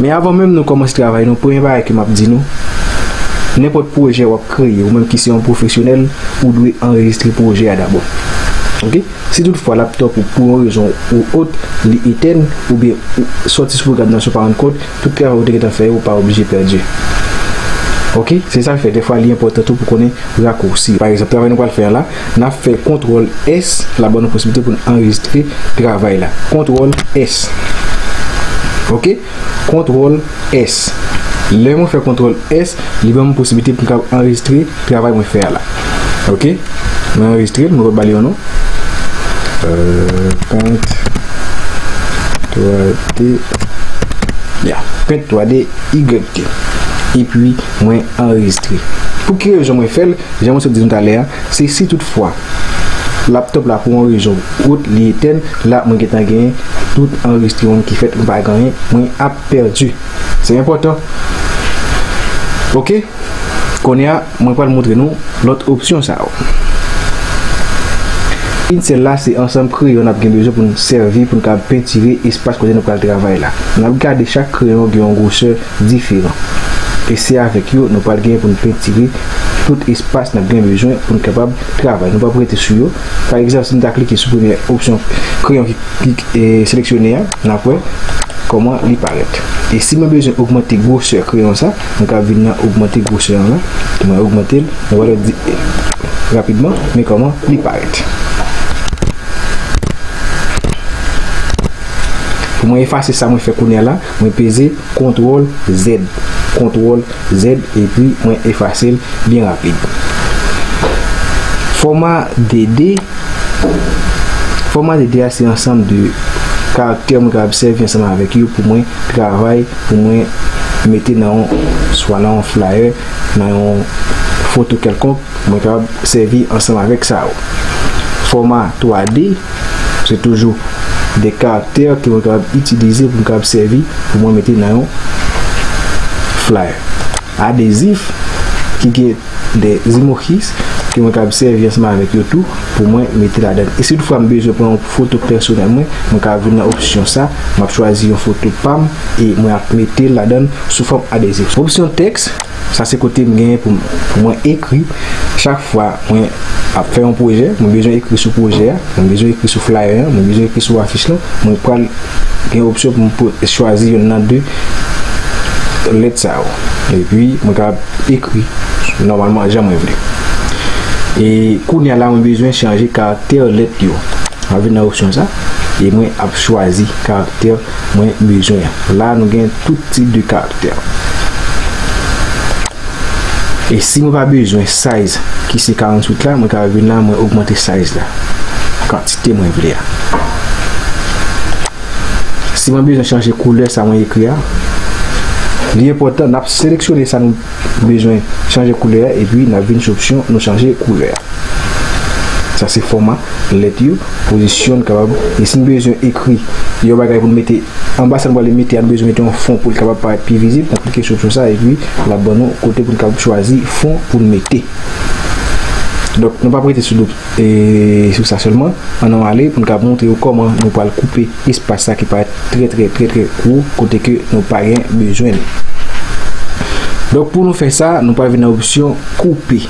Men avan menm nou kòmanse travay nou, premye bagay ke m ap di nou, nenpòt pwojè w ap kreye, ou menm ki se yon pwofesyonèl, ou dwe anrejistre pwojè a dabò. Ok? Si toutfwa laptòp ou, pou yon rezon ou ot, li etèn, oubyen ou sòti sou pwogram nan san w pa rann kont, tout travay ou te gentan fè yo pa oblije pèdi. Ok? Se sa k fè, dèfwa, li enpòtan tou pou konnen rakousi. Pa egzanp, travay nou pral fè a la, n ap fè kontwòl S, l ap ban nou posiblite pou n anrejistre travay la. Kontwòl S. Ok? Kontwòl S. Lè mwen fè kontwòl S, li ban m posiblite pou m kapab anrejistre travay mwen fè a la. Ok? Mwen anrejistre l, mwen pral ba li yon non. Euh, Paint twa D. Ya, Paint twa D Y T. Epi, mwen anrejistre. Pou ki rezon mwen fè l? Jan mwen sot di nou talè a, se si toutfwa laptòp la pou yon rezon ou ot li etèn, la mwen gentan gen tout anrejistreman ki fèt, mwen pa gen anyen, mwen ap pèdi. Se enpòtan. Ok? Kounye a, mwen pral montre nou lòt opsyon sa yo. Pinsèl la, se ansanm kreyon n ap gen bezwen pou n sèvi pou n kapab pentire espas kote nou pral travay la. N ap gade chak kreyon gen yon gwosè diferan. E se avèk yo nou pral gen pou n pentire tout espas n ap gen bezwen pou n kapab travay. Nou p ap rete sou yo. Pa egzanp, si m ta klike sou premye opsyon kreyon ki, ki, e, seleksyone a, n ap wè kòman li parèt. E si mwen bezwen ogmante gwosè kreyon sa, mwen ka vin nan ogmante gwosè an la. Mwen ogmante l, mwen pral di, e, rapidman, men kòman li parèt. Pou mwen efase sa mwen fè kounye a la, mwen peze kontwòl Z. Kontwòl Z, epi mwen efase l byen rapid. Fòma de de, fòma de de a se ansanm de karaktè mwen kapab sèvi ansanm avèk yo pou mwen travay, pou mwen mete nan yon, swa nan yon flyer, nan yon foto kèlkonk, mwen kapab sèvi ansanm avèk sa yo. Fòma twa D, se toujou de karaktè ke mwen kapab itilize pou mwen kapab sèvi pou mwen mete nan yon flyer. Adezif ki gen de emojis ke mwen kapab sèvi ansanm avèk yo tou pou mwen mete ladan. E si toutfwa m bezwen pran yon foto pèsonèl mwen, mwen kapab vin nan opsyon sa, m ap chwazi yon foto pa m e mwen ap mete l ladan sou fòm adezif. Opsyon tèks, sa se kote m genyen pou, pou mwen ekri chak fwa mwen ap fè yon pwojè, mwen bezwen ekri sou pwojè a, mwen bezwen ekri sou flyer an, mwen bezwen ekri sou afich lan, mwen pral gen opsyon pou m po-, chwazi youn nan de lèt sa yo. Epi, mwen kapab ekri nòmalman jan mwen vle. E kounye a la, mwen bezwen chanje karaktè lèt yo. Mwen vin nan opsyon sa, e mwen ap chwazi karaktè mwen bezwen an. La, nou gen tout tip de karaktè. E si mwen pa bezwen size ki se karanntuit la, mwen ka vin la, mwen ogmante size la. Kantite mwen vle a. Si mwen bezwen chanje koulè sa mwen ekri a, li enpòtan, n ap seleksyone sa nou bezwen chanje koulè a, epi n ap vin sou opsyon nou chanje koulè a. Sa se fòma lèt yo, pozisyon n kapab. E si n bezwen ekri yon bagay pou n mete anba sa n prale mete a, n bezwen mete yon fon pou l kapab parèt pi vizib, n ap klike sou opsyon sa, epi l ap ban nou kote pou n kapab chwazi fon pou n mete. Donk, nou p ap rete sou do, e, sou sa sèlman. Ann nou ale pou n kapab montre yo kòman nou pral koupe espas sa ki parèt trè, trè, trè, trè gwo, kote ke nou pa gen bezwen li. Donk, pou nou fè sa, nou pral vin nan opsyon koupe.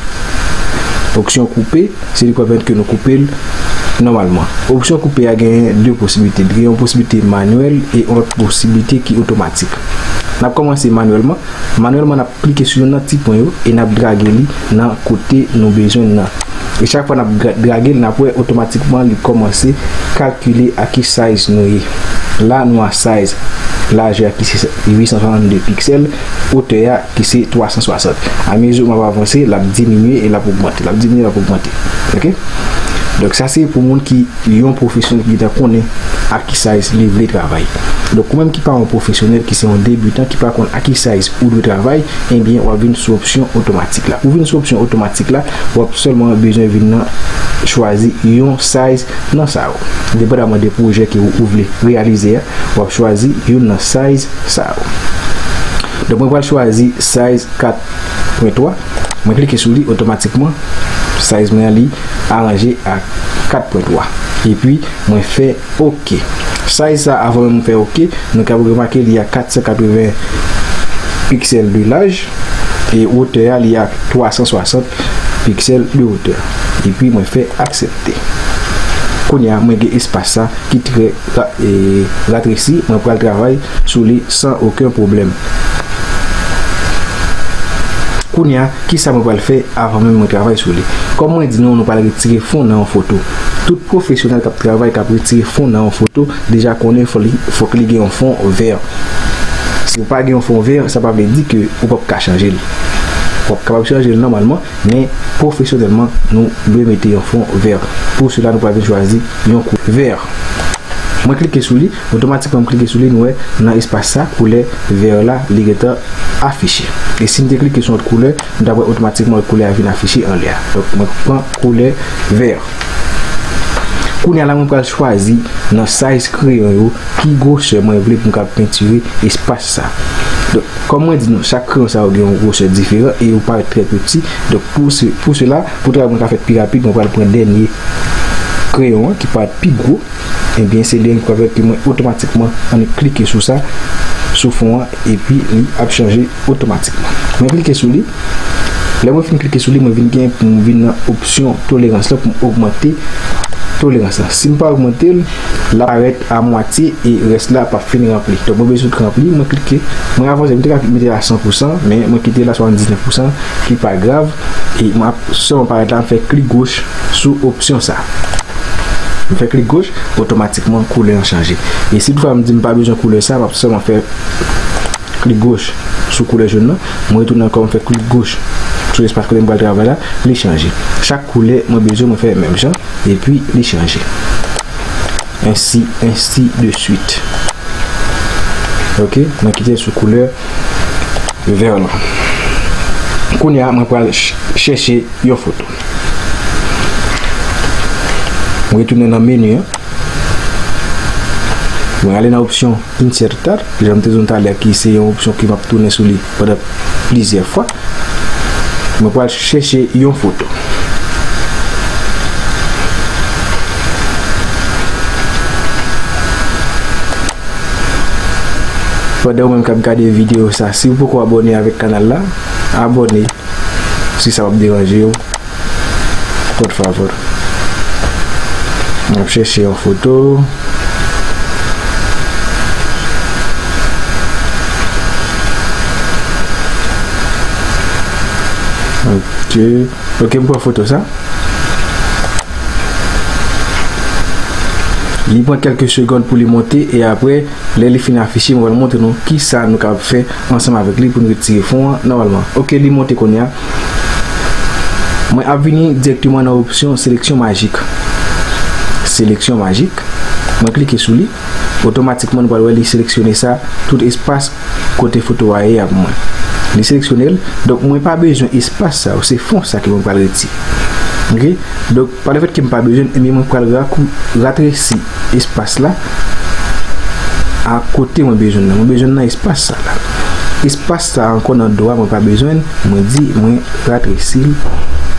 Opsyon koupe, se li k pèmèt ke nou koupe l nòmalman. Opsyon koupe a genyen de posiblite. Li gen yon posiblite manyèl e yon lòt posiblite ki otomatik. N ap kòmanse manyèlman. Manyèlman, n ap klike sou youn nan ti pwen yo e n ap drage li nan kote nou bezwen l nan. E chak fwa n ap gra-, drage l, n ap wè otomatikman li kòmanse kalkile a ki size nou ye. La, nou a size lajè a ki se uit san swasann de piksèl, wotè a ki se twa san swasant. Amezi m ap avanse, l ap diminye e l ap ogmante, l ap diminye, l ap ogmante. Oke? Donk, sa se pou moun ki yon pwofesyonèl ki gentan konnen a ki size li vle travay. Donk, ou menm ki pa yon pwofesyonèl, ki se yon debitan, ki pa konn a ki size ou dwe travay, ebyen, w ap vin sou opsyon otomatik la. Pou vin sou opsyon otomatik la, w ap sèlman bezwen vin nan chwazi yon size nan sa yo. Depandaman de pwojè ke ou, ou vle reyalize a, w ap chwazi youn nan size sa yo. Donk, mwen pral chwazi size kat pwen twa. Mwen klike sou li, otomatikman, size mwen an li aranje a kat pwen twa. Epi, mwen fè oke. Size sa, avan menm mwen fè oke, nou ka remake li a kat san katreven piksèl de laj e wotè a li a twa san swasant piksèl de wotè. Epi mwen fè aksepte. Kounye a, mwen gen espas sa ki trè ra-, e, ratresi, mwen pral travay sou li san okenn pwoblèm. Kounye a, kisa mwen pral fè avan menm mwen travay sou li? Kòm mwen di nou, nou pral retire fon nan yon foto. Tout pwofesyonèl k ap travay, k ap retire fon nan yon foto, deja konnen fò li, fòk li gen yon fon vè. Si ou pa gen yon fon vè, sa pa vle di ke ou p ap ka chanje l. W ap kapab chanje l nòmalman, men pwofesyonèlman, nou dwe mete yon fon vè. Pou sela, nou pral vin chwazi yon koulè vè. Mwen klike sou li, otomatikman m klike sou li, nou wè nan espas sa, koulè vè la, li gentan afiche. E si m te klike sou yon lòt koulè, nou t ap wè otomatikman lòt koulè a vin afiche anlè a. Donk, mwen pran koulè vè. Kounye a la, mwen pral chwazi nan size kreyon yo ki gwosè mwen vle pou m kapab pentire espas sa. Donk, kòm mwen di nou, chak kreyon sa yo gen yon gwosè diferan e yo parèt trè piti. Donk, pou se, pou sela, pou travay mwen ka fèt pi rapid, mwen pral pran dènye kreyon an ki parèt pi gwo. Ebyen, se li menm ki pral pèmèt ke mwen otomatikman annik klike sou sa, sou fon an, epi li ap chanje otomatikman. Mwen klike sou li. Lè mwen fin klike sou li, mwen vin gen pou m vin nan opsyon tolerans lan pou m ogmante tolerans lan. Si m pa ogmante l, l ap parèt a mwatye e rès la p ap fin ranpli. Donk, mwen bezwen tout ranpli, mwen klike, mwen avanse, mwen te ka mete l a san pousan, men mwen kite l a swasanndiznèf pousan, ki pa grav. E mwen ap sèlman parèt la, m fè klik goch sou opsyon sa. M fè klik goch, otomatikman koulè an chanje. E si toutfwa m di m pa bezwen koulè sa, m ap sèlman fè klik goch sou koulè jòn nan, mwen retounen ankò, m fè klik goch sou espas kote m pral travay la, li chanje. Chak koulè mwen bezwen, mwen fè menm jan, epi li chanje. ensi, ensi de swit. Ok, mwen kite l sou koulè vè lan. Kounye a, mwen pral ch-, chèche yon foto. Mwen retounen nan meni an. Mwen ale nan opsyon insertar, jan m te di nou talè, ki se yon opsyon ke m ap tounen sou li pandan plizyè fwa. Mwen pral chèche yon foto. Pandan ou menm k ap gade videyo sa, si w poko abòne avèk kanal la, abòne si sa p ap deranje w. Por favor. M ap chèche yon foto. Ok. Ok, m pran foto sa. Li pran kèlke segonn pou li monte e apre, lè li fin afiche, mwen pral montre nou kisa nou kapab fè ansanm avèk li pou nou retire fon an nòmalman. Ok, li monte kounye a. Mwen ap vini dirèkteman nan opsyon seleksyon majik. Seleksyon majik. Mwen klike sou li. Otomatikman, nou pral wè li seleksyone sa, tout espas kote foto a ye a pou mwen. Li seleksyone l. Donk, mwen pa bezwen espas sa yo. Se fon sa ke mwen pral retire. Ok? Donk, pa lefèt ke m pa bezwen l, ebyen, mwen pral rakou-, ratresi espas la a kote mwen bezwen l nan. Mwen bezwen l nan espas sa la. Espas sa ankò nan do a, mwen pa bezwen l. Mwen di, mwen ratresi l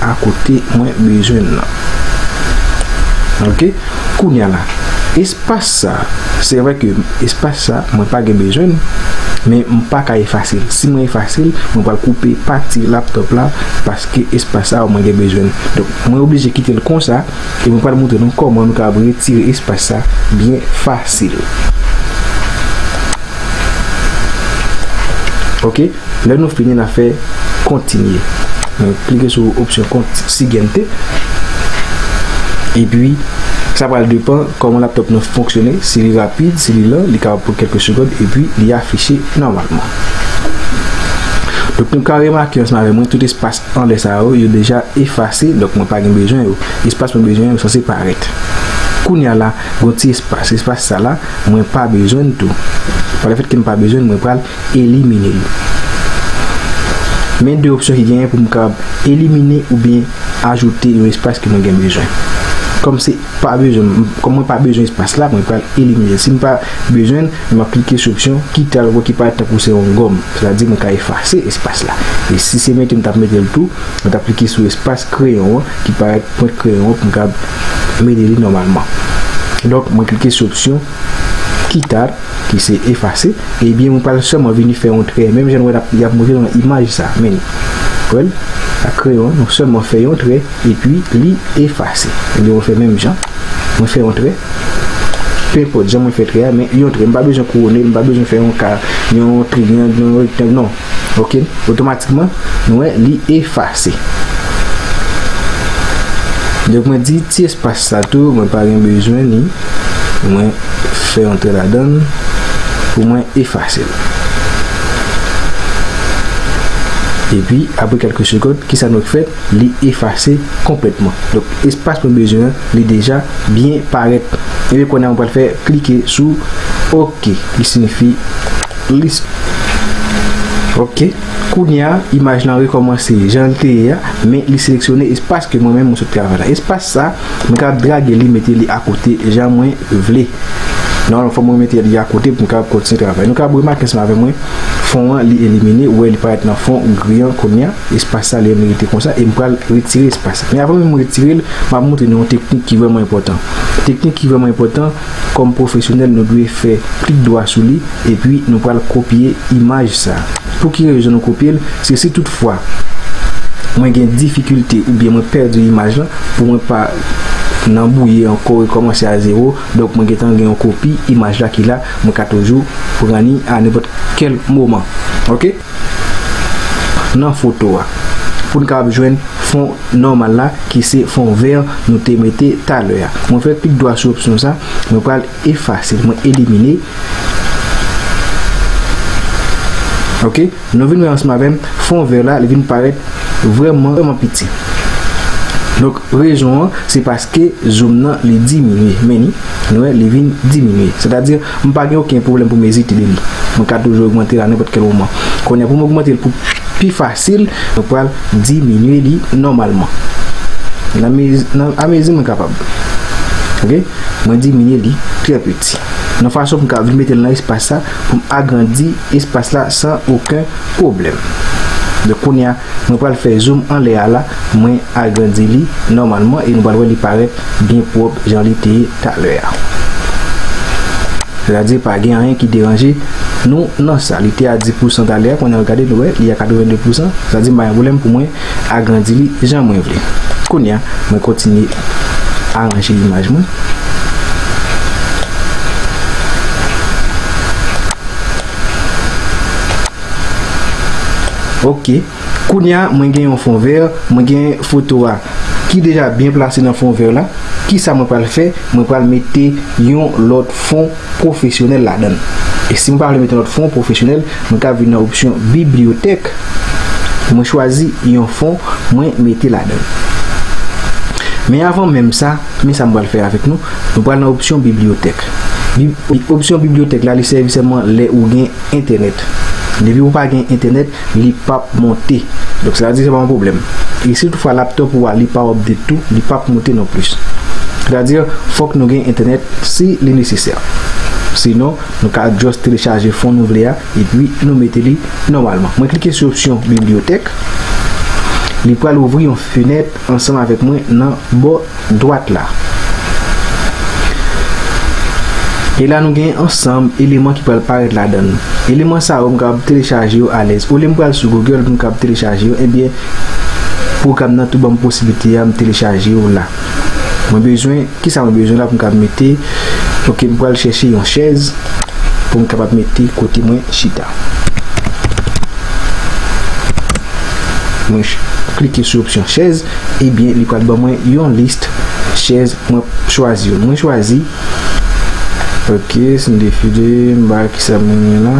a kote mwen bezwen l nan. Ok? Kounye a la, espas sa, se vre ke espas sa, mwen pa gen bezwen l, men m pa ka efase l. Si mwen efase l, mwen pral koupe pati laptop la, paske espas sa, mwen gen bezwen l. Donk, mwen oblije kite l konsa, e mwen pral montre nou kòman nou kapab retire espas sa byen fasil. Ok? Lè nou fini, n a fè kontinye. Nou klike sou opsyon kont-, siguiente. Epi, sa pral depann kòman laptop nou fonksyone. Si li rapid, si li lan, li kapab pran kèlke segonn, epi li afiche nòmalman. Donk, nou ka remake ansanm avè mwen, tout espas anlè sa yo, yo deja efase, donk mwen pa gen bezwen yo. Espas mwen bezwen yo sanse parèt. Kounye a la, gon ti espas, espas sa la, mwen pa bezwen l tou. Pa lefèt ke m pa bezwen l, mwen pral elimine l. Men de opsyon ki genyen pou m kapab elimine oubyen ajoute yon espas ke mwen gen bezwen. Kòm se pa bezwen, kòm mwen pa bezwen espas la, mwen pral elimine l. Si m pa bezwen l, m ap klike sou opsyon quitar ki parèt tankou se yon gòm. Sètadi mwen ka efase espas la. E si se mete m t ap mete l tou, mwen t ap klike sou espas kreyon an ki parèt pwent kreyon an pou m kapab mete li nòmalman. Donk, mwen klike sou opsyon quitar, ki se efase, ebyen, mwen pral sèlman vini fè yon trè. Menm jan nou wè l ap, y ap montre nou nan imaj sa. Men, wè l, ak kreyon an, nou sèlman fè yon trè, epi li efase. Ebyen, mwen fè menm jan. Mwen fè yon trè. Pe enpòt jan mwen fè trè a, men yon trè. M pa bezwen kouwone l, m pa bezwen fè yon ka, yon triyang, yon rektang, non. Ok? Otomatikman, nou wè li efase. Donk, mwen di ti espas sa tou, mwen pa gen bezwen li. Mwen fè yon trè ladan l pou mwen efase l. Epi, apre kèlke segonn, kisa nou fè? Li efase konplètman. Donk, espas mwen bezwen an, li deja byen parèt. Epi kounye a, mwen pral fè klike sou ok, ki siyifi lis-, ok. Kounye a, imaj lan rekòmanse jan l te ye a, men li seleksyone espas ke mwen menm mwen sot travay la. Espas sa, mwen kapab drage li, mete li akote jan mwen vle. Nòmalman, fò mwen mete li akote pou m kapab kontinye travay. Nou kapab remake ansanm avè mwen, fon an, li elimine, ou wè li parèt nan fon gri an kounye a. Espas sa, li menm li rete konsa, e m pral retire espas sa. Men avan menm mwen retire l, m ap montre nou yon teknik ki vrèman enpòtan. Teknik ki vrèman enpòtan, kòm pwofesyonèl, nou dwe fè klik dwa sou li, epi nou pral kopye imaj sa. Pou ki rezon nou kopye l? Se si toutfwa mwen gen difikilte oubyen mwen pèdi imaj lan, pou mwen pa nan bouye ankò, rekòmanse a zewo, donk mwen gentan gen yon kopi imaj la ki la, mwen ka toujou pran li a nenpòt kèl moman. Ok? Nan foto a, pou n kapab jwenn fon nòmal la, ki se fon vè nou te mete talè a. Mwen fè klik dwa sou opsyon sa, mwen pral efase l, mwen elimine. Ok, nou vin wè ansanm avè m, fon vè la, li vin parèt vrèman, vrèman piti. Donk, rezon an, se paske zoom nan, li diminye. Men ni, nou wè, li vin diminye. Sètadi, m pa gen okenn pwoblèm pou m ezite de li. Mwen ka toujou ogmante l a nenpòt kèl moman. Kounye a, pou m ogmante l pou pi fasil, mwen pral diminye li nòmalman. Nan mezi, nan, amezi mwen kapab. Oke? Mwen diminye li trè piti. Nan fason pou m ka vin mete l nan espas sa, pou m agrandi espas la san okenn pwoblèm. Donk, kounye a, mwen pral fè zoom anlè a la, mwen agrandi li nòmalman e nou pral wè li parèt byen pwòp jan li te ye talè a. Sètadi pa gen anyen ki deranje nou nan sa. Li te a dis pousan talè a, kounye a gade nou wè, li a katrevenndepousan. Sètadi m pa gen pwoblèm pou mwen agrandi li jan mwen vle. Kounye a, mwen kontinye aranje imaj mwen. Oke. Kounye a, mwen gen yon fon vè, mwen gen foto a ki deja byen plase nan fon vè la. Kisa mwen pral fè? Mwen pral mete yon lòt fon pwofesyonèl ladan l. E si mwen pa vle mete yon lòt fon pwofesyonèl, mwen ka vin nan opsyon bibliyotèk, mwen chwazi yon fon, mwen mete ladan l. Men avan menm sa, men sa mwen pral fè avèk nou, nou pral nan opsyon bibliyotèk. Bi-, opsyon bibliyotèk la, li sèvi sèlman lè ou gen entènèt. Depi ou pa gen entènèt, li p ap monte. Donk, sa vle di se pa yon pwoblèm. E si toutfwa laptop ou a, li pa update tou, li p ap monte non plis. Sètadi, fòk nou gen entènèt si li nesesè. Sinon, nou ka just telechaje fon nou vle a, epi nou mete li nòmalman. Mwen klike sou opsyon bibliyotèk. Li pral ouvri yon fenèt ansanm avèk mwen nan bò dwat la. E la nou gen ansanm eleman ki pral parèt ladan l. Eleman sa yo m kapab telechaje yo alèz. Olye m pral sou Google pou m kapab telechaje yo, ebyen, pwogram nan tou ban m posiblite a m telechaje yo la. Mwen bezwen, kisa mwen bezwen la pou m kapab mete? Oke, m pral chèche yon chèz pou m kapab mete kote mwen chita. Mwen ch-, klike sou opsyon chèz, ebyen, li pral ban mwen yon lis chèz mwen chwazi yo. Mwen chwazi, oke, se yon defile, m pa kisa mwen gen la.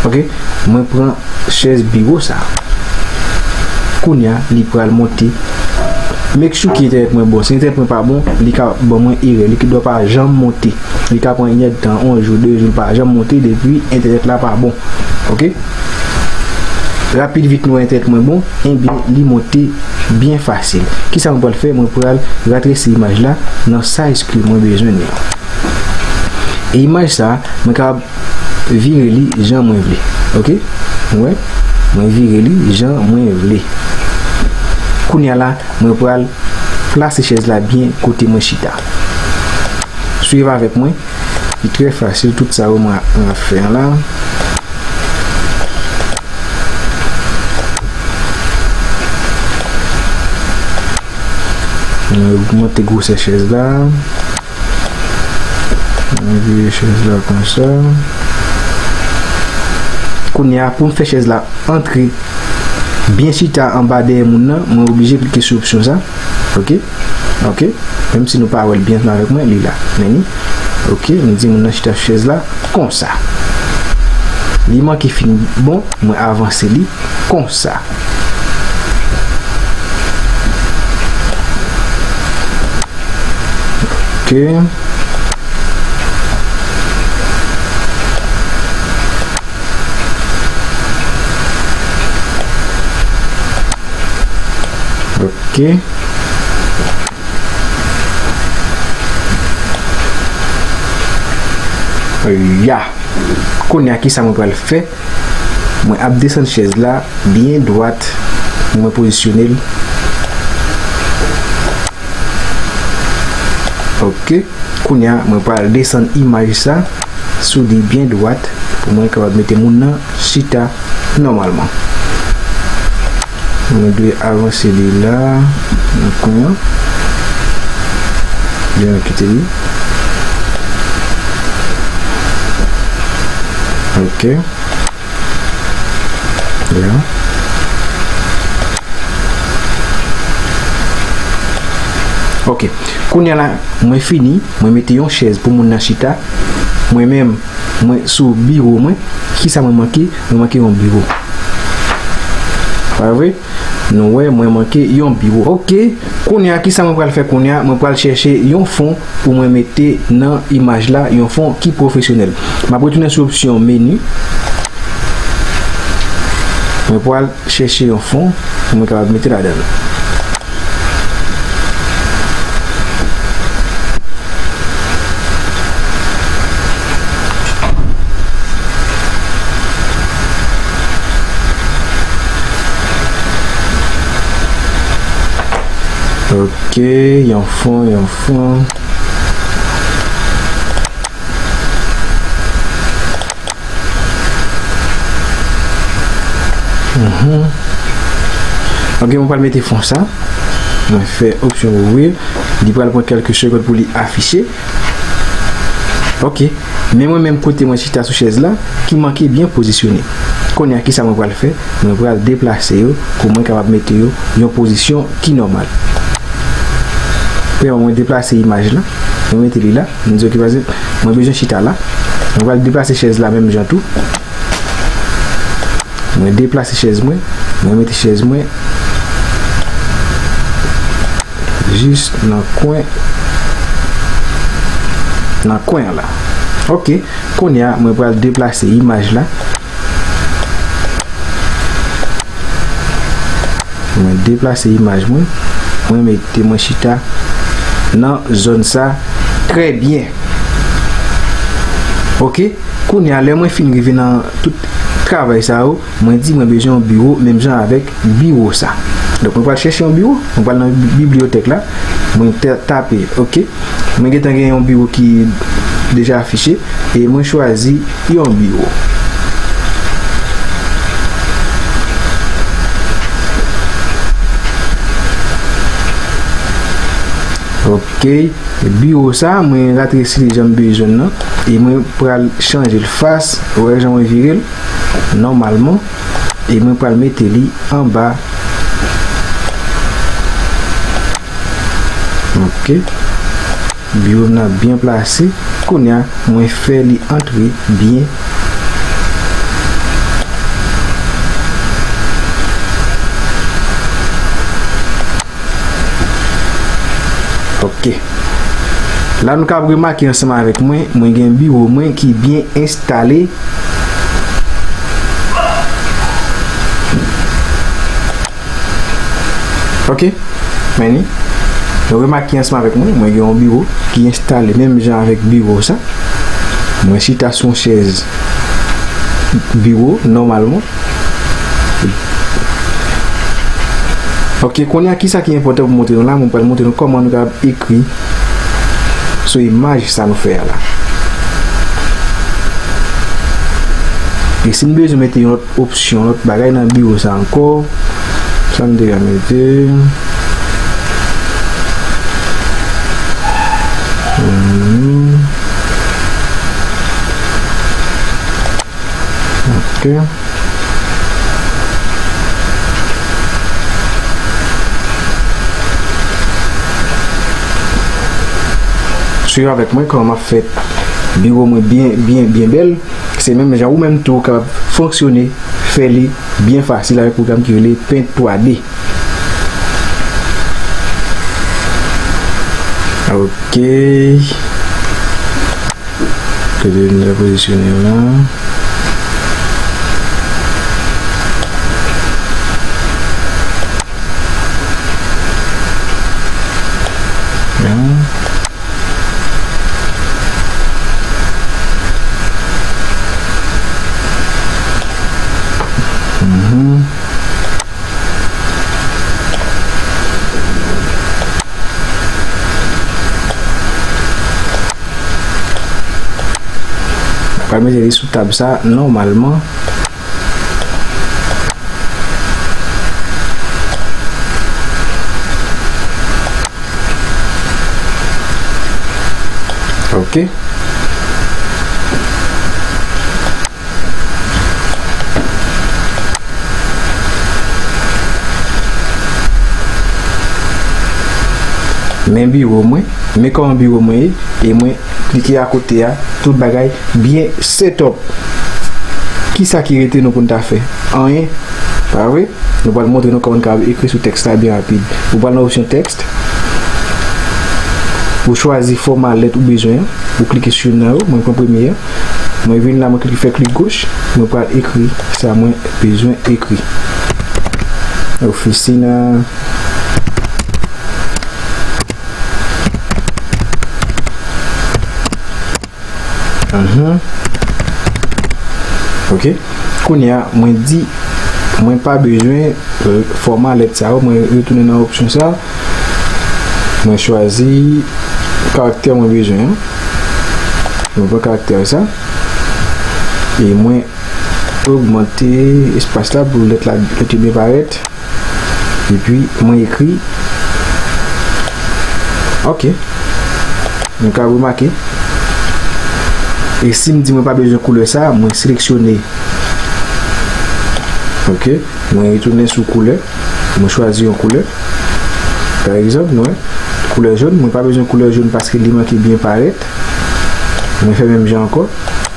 Oke, mwen pran chèz biwo sa. Kounye a, li pral monte. Make sure ke entènèt mwen bon. Si entènèt mwen pa bon, li ka ban mwen erè. Li dwa pa janm monte. Li ka pran yon èdtan, yon jou, de jou, li pa janm monte depi entènèt la pa bon. Oke? Rapid vit nou wè entènèt mwen bon, ebyen, li monte byen fasil. Kisa mwen pral fè? Mwen pral ratresi imaj la nan size ke mwen bezwen li an. E imaj sa, mwen kapab vire li jan mwen vle. Oke? Ou wè? Mwen vire li jan mwen vle. Kounye a la, mwen pral plase chèz la byen kote mwen chita. Swiv avèk mwen. Li trè fasil, tout sa yo mwen, mwen ap fè an la. Mwen ogmante gwosè chèz la. Mwen vire chèz la konsa. Kounye a, pou m fè chèz la antre byen chita anba dèyè moun nan, mwen oblije klike sou opsyon sa. Oke? Oke? Menm si nou pa wè l byen ansanm avèk mwen, li la. Men ni. Oke, m di moun nan chita sou chèz la konsa. Li manke fin bon, mwen avanse li konsa. Oke. Oke. Ya. Kounye a, kisa mwen pral fè? Mwen ap desann chèz la byen dwat. Mwen pozisyone l. Oke. Kounye a, mwen pral desann imaj sa sou li byen dwat pou mwen kapab mete moun nan chita nòmalman. Mwen dwe avanse li la. Kounye a. Byen kite li. Oke. Ya. Oke. Kounye a la, mwen fini. Mwen mete yon chèz pou moun nan chita. Mwen menm, mwen sou biwo mwen. Kisa mwen manke? Mwen manke yon biwo. Pa vre? Nou wè, mwen manke yon biwo. Ok, kounye a, kisa mwen pral fè kounye a? Mwen pral chèche yon fon pou mwen mete nan imaj la, yon fon ki pwofesyonèl. M ap retounen sou opsyon meni. Mwen pral chèche yon fon pou mwen kapab mete ladan l. Ok, yon fon, yon fon. Mhm. Ok, mwen pral mete fon sa. Mwen fè opsyon ouvrir. Li pral pran kèlke segonn pou li afiche. Ok. Men mwen menm kote mwen chita sou chèz la, ki manke byen pozisyone. Kounye a, kisa mwen pral fè? Mwen pral deplase yo pou mwen kapab mete yo yon pozisyon ki nòmal. Premyèman, mwen deplase imaj la. Mwen mete li la. M di, ok, pase, mwen bezwen chita la. Mwen pral deplase chèz la menm jan tou. Mwen deplase chèz mwen. Mwen mete chèz mwen jis nan kwen, nan kwen an la. Ok, kounye a, mwen pral deplase imaj la. Mwen deplase imaj mwen. Mwen mete mwen chita nan zòn sa trè byen. Ok, kounye a, lè mwen fin rive nan tout travay sa yo, mwen di mwen bezwen yon biwo, menm jan avèk biwo sa. Donk, mwen pral chèche yon biwo, mwen pral nan bi-, bibliyotèk la, mwen ta-, tape, ok. Mwen gentan gen yon biwo ki deja afiche, e mwen chwazi yon biwo. Ok, biwo sa, mwen ratesi li jan m bezwen l nan, e mwen pral chanje l fas, wè jan mwen vire l, nòmalman, e mwen pral mete li anba. Ok. Biwo m nan byen plase. Kounye a, mwen fè li antre byen. Ok. La, nou kab remake ansanm avèk mwen, mwen gen biwo mwen ki byen enstale. Ok, men li. Nou remake ansanm avèk mwen, mwen gen yon biwo ki enstale menm jan avèk biwo sa. Mwen chita sou yon chèz biwo, nòmalman. Ok, kounye a, kisa ki enpòtan pou montre nou la? Mwen pral montre nou kòman nou kapab ekri sou imaj sa nou fè a la. E si n bezwen mete yon lòt opsyon, lòt bagay nan biwo sa ankò, sa n te ka mete. Hmm. Ok. Swiv avèk mwen kòman m ap fè biwo mwen byen, byen, byen bèl. Se menm jan ou menm tou ou kapab fonksyone, fè li byen fasil avèk pwogram ki rele Paint twa D. Ok. Kote m ta pozisyone yo la. Ya. Mhm. Pral mete li sou tab sa, nòmalman. Ok. Men biwo mwen, men kòman biwo mwen ye, e mwen klike akote a, tout bagay byen set up. Kisa ki rete nou pou n ta fè? Anyen, pa vre? Nou pral montre nou kòman n kapab ekri sou tèks la byen rapid. Ou pral nan opsyon tèks. Ou chwazi fòma lèt ou bezwen an. Ou klike sou youn nan yo. Mwen pran premye an. Mwen vin la, mwen klike, fè klik goch. Mwen pral ekri sa mwen bezwen ekri. Oficina. Mhm. Ok. Kounye a, mwen di, mwen pa bezwen, euh, fòma lèt sa yo, mwen retounen nan opsyon sa. Mwen chwazi karaktè mwen bezwen an. Mwen pran karaktè sa. E mwen ogmante espas la pou lèt la, lèt yo byen parèt. Epi, mwen ekri. Ok. Nou ka remake. E si m di mwen pa bezwen koulè sa, mwen seleksyone. Ok. Mwen retounen sou koulè. Mwen chwazi yon koulè. Pa egzanp, nou wè, koulè jòn. Mwen pa bezwen koulè jòn paske li manke byen parèt. Mwen fè menm jan ankò.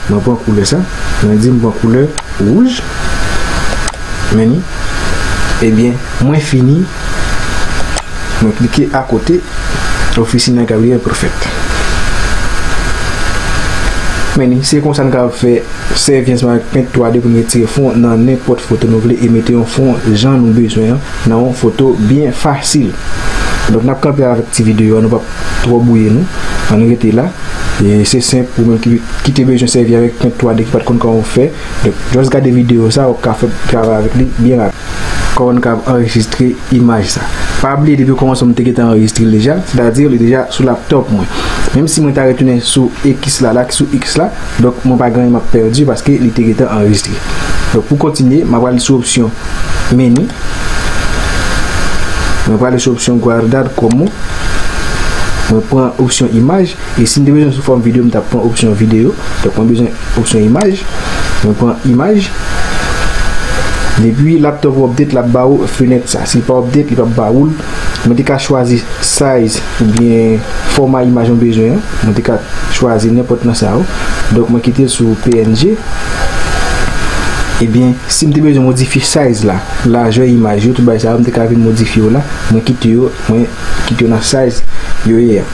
Mwen pran koulè sa. Mwen di m pran koulè wouj. Men ni. Ebyen, mwen fini. Mwen klike akote. Oficina Gabriel Prophet. Men ni, se konsa n kapab fè sèvi ansanm avèk Paint twa D pou n retire fon nan nenpòt foto nou vle e mete yon fon jan nou bezwen an nan yon foto byen fasil. Donk, n ap kanpe avèk ti videyo a, nou p ap twò bwouye nou. Ann rete la. E se senp, ou menm ki, ki te bezwen sèvi avèk Paint twa D ki pa t konn kòman fè. Donk, just gade videyo sa, w ap ka fè travay avèk li byen rapid. Kòman n kapab anrejistre imaj sa. Pa bliye, depi okòmansman m te gentan anrejistre l deja, sètadi li deja sou laptòp mwen. Menm si mwen ta retounen sou X la, la ki sou X la, donk mwen pa gen anyen m ap pèdi paske li te gentan anrejistre. Donk pou kontinye, m ap al sou opsyon meni. Mwen prale sou opsyon guardar como. Mwen pran opsyon imaj. E si m te bezwen sou fòm videyo, m t ap pran opsyon videyo. Donk, mwen bezwen opsyon imaj. Mwen pran imaj. Depi laptop ou update, l ap ba ou fenèt sa. Si l pa update, li p ap ba ou l. Mwen te ka chwazi size oubyen fòma imaj mwen bezwen an. Mwen te ka chwazi nenpòt nan sa yo. Donk, mwen kite l sou P N G. Ebyen, si m te bezwen modifye size la, lajè imaj yo, tout bagay sa yo, m te ka vin modifye yo la. Mwen kite yo, mwen kite yo nan size yo ye a.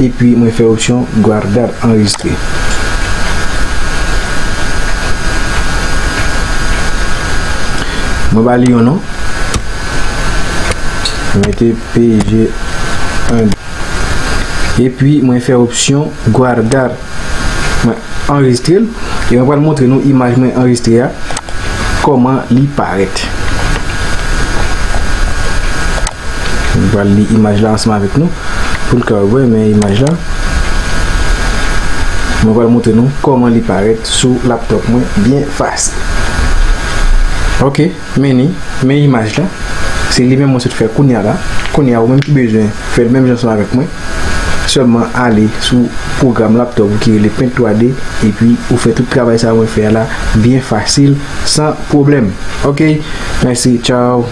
Epi mwen fè opsyon guardar, anrejistre. Mwen ba li yon non. Mwen mete P G en. Epi mwen fè opsyon guardar. Mwen anrejistre l. E mwen pral montre nou imaj mwen anrejistre a. Kòman li parèt. Nou pral li imaj la ansanm avèk nou pou n ka wè, men imaj la. Mwen pral montre nou kòman li parèt sou laptop mwen byen fasil. Ok, men ni, men imaj la. Se li menm mwen sot fè kounye a la. Kounye a, ou menm ki bezwen fè l menm jan ansanm avèk mwen. Sèlman ale sou pwogram laptop ou ki rele Paint twa D, epi ou fè tout travay sa mwen fè a la byen fasil, san pwoblèm. Ok, mèsi, tchao.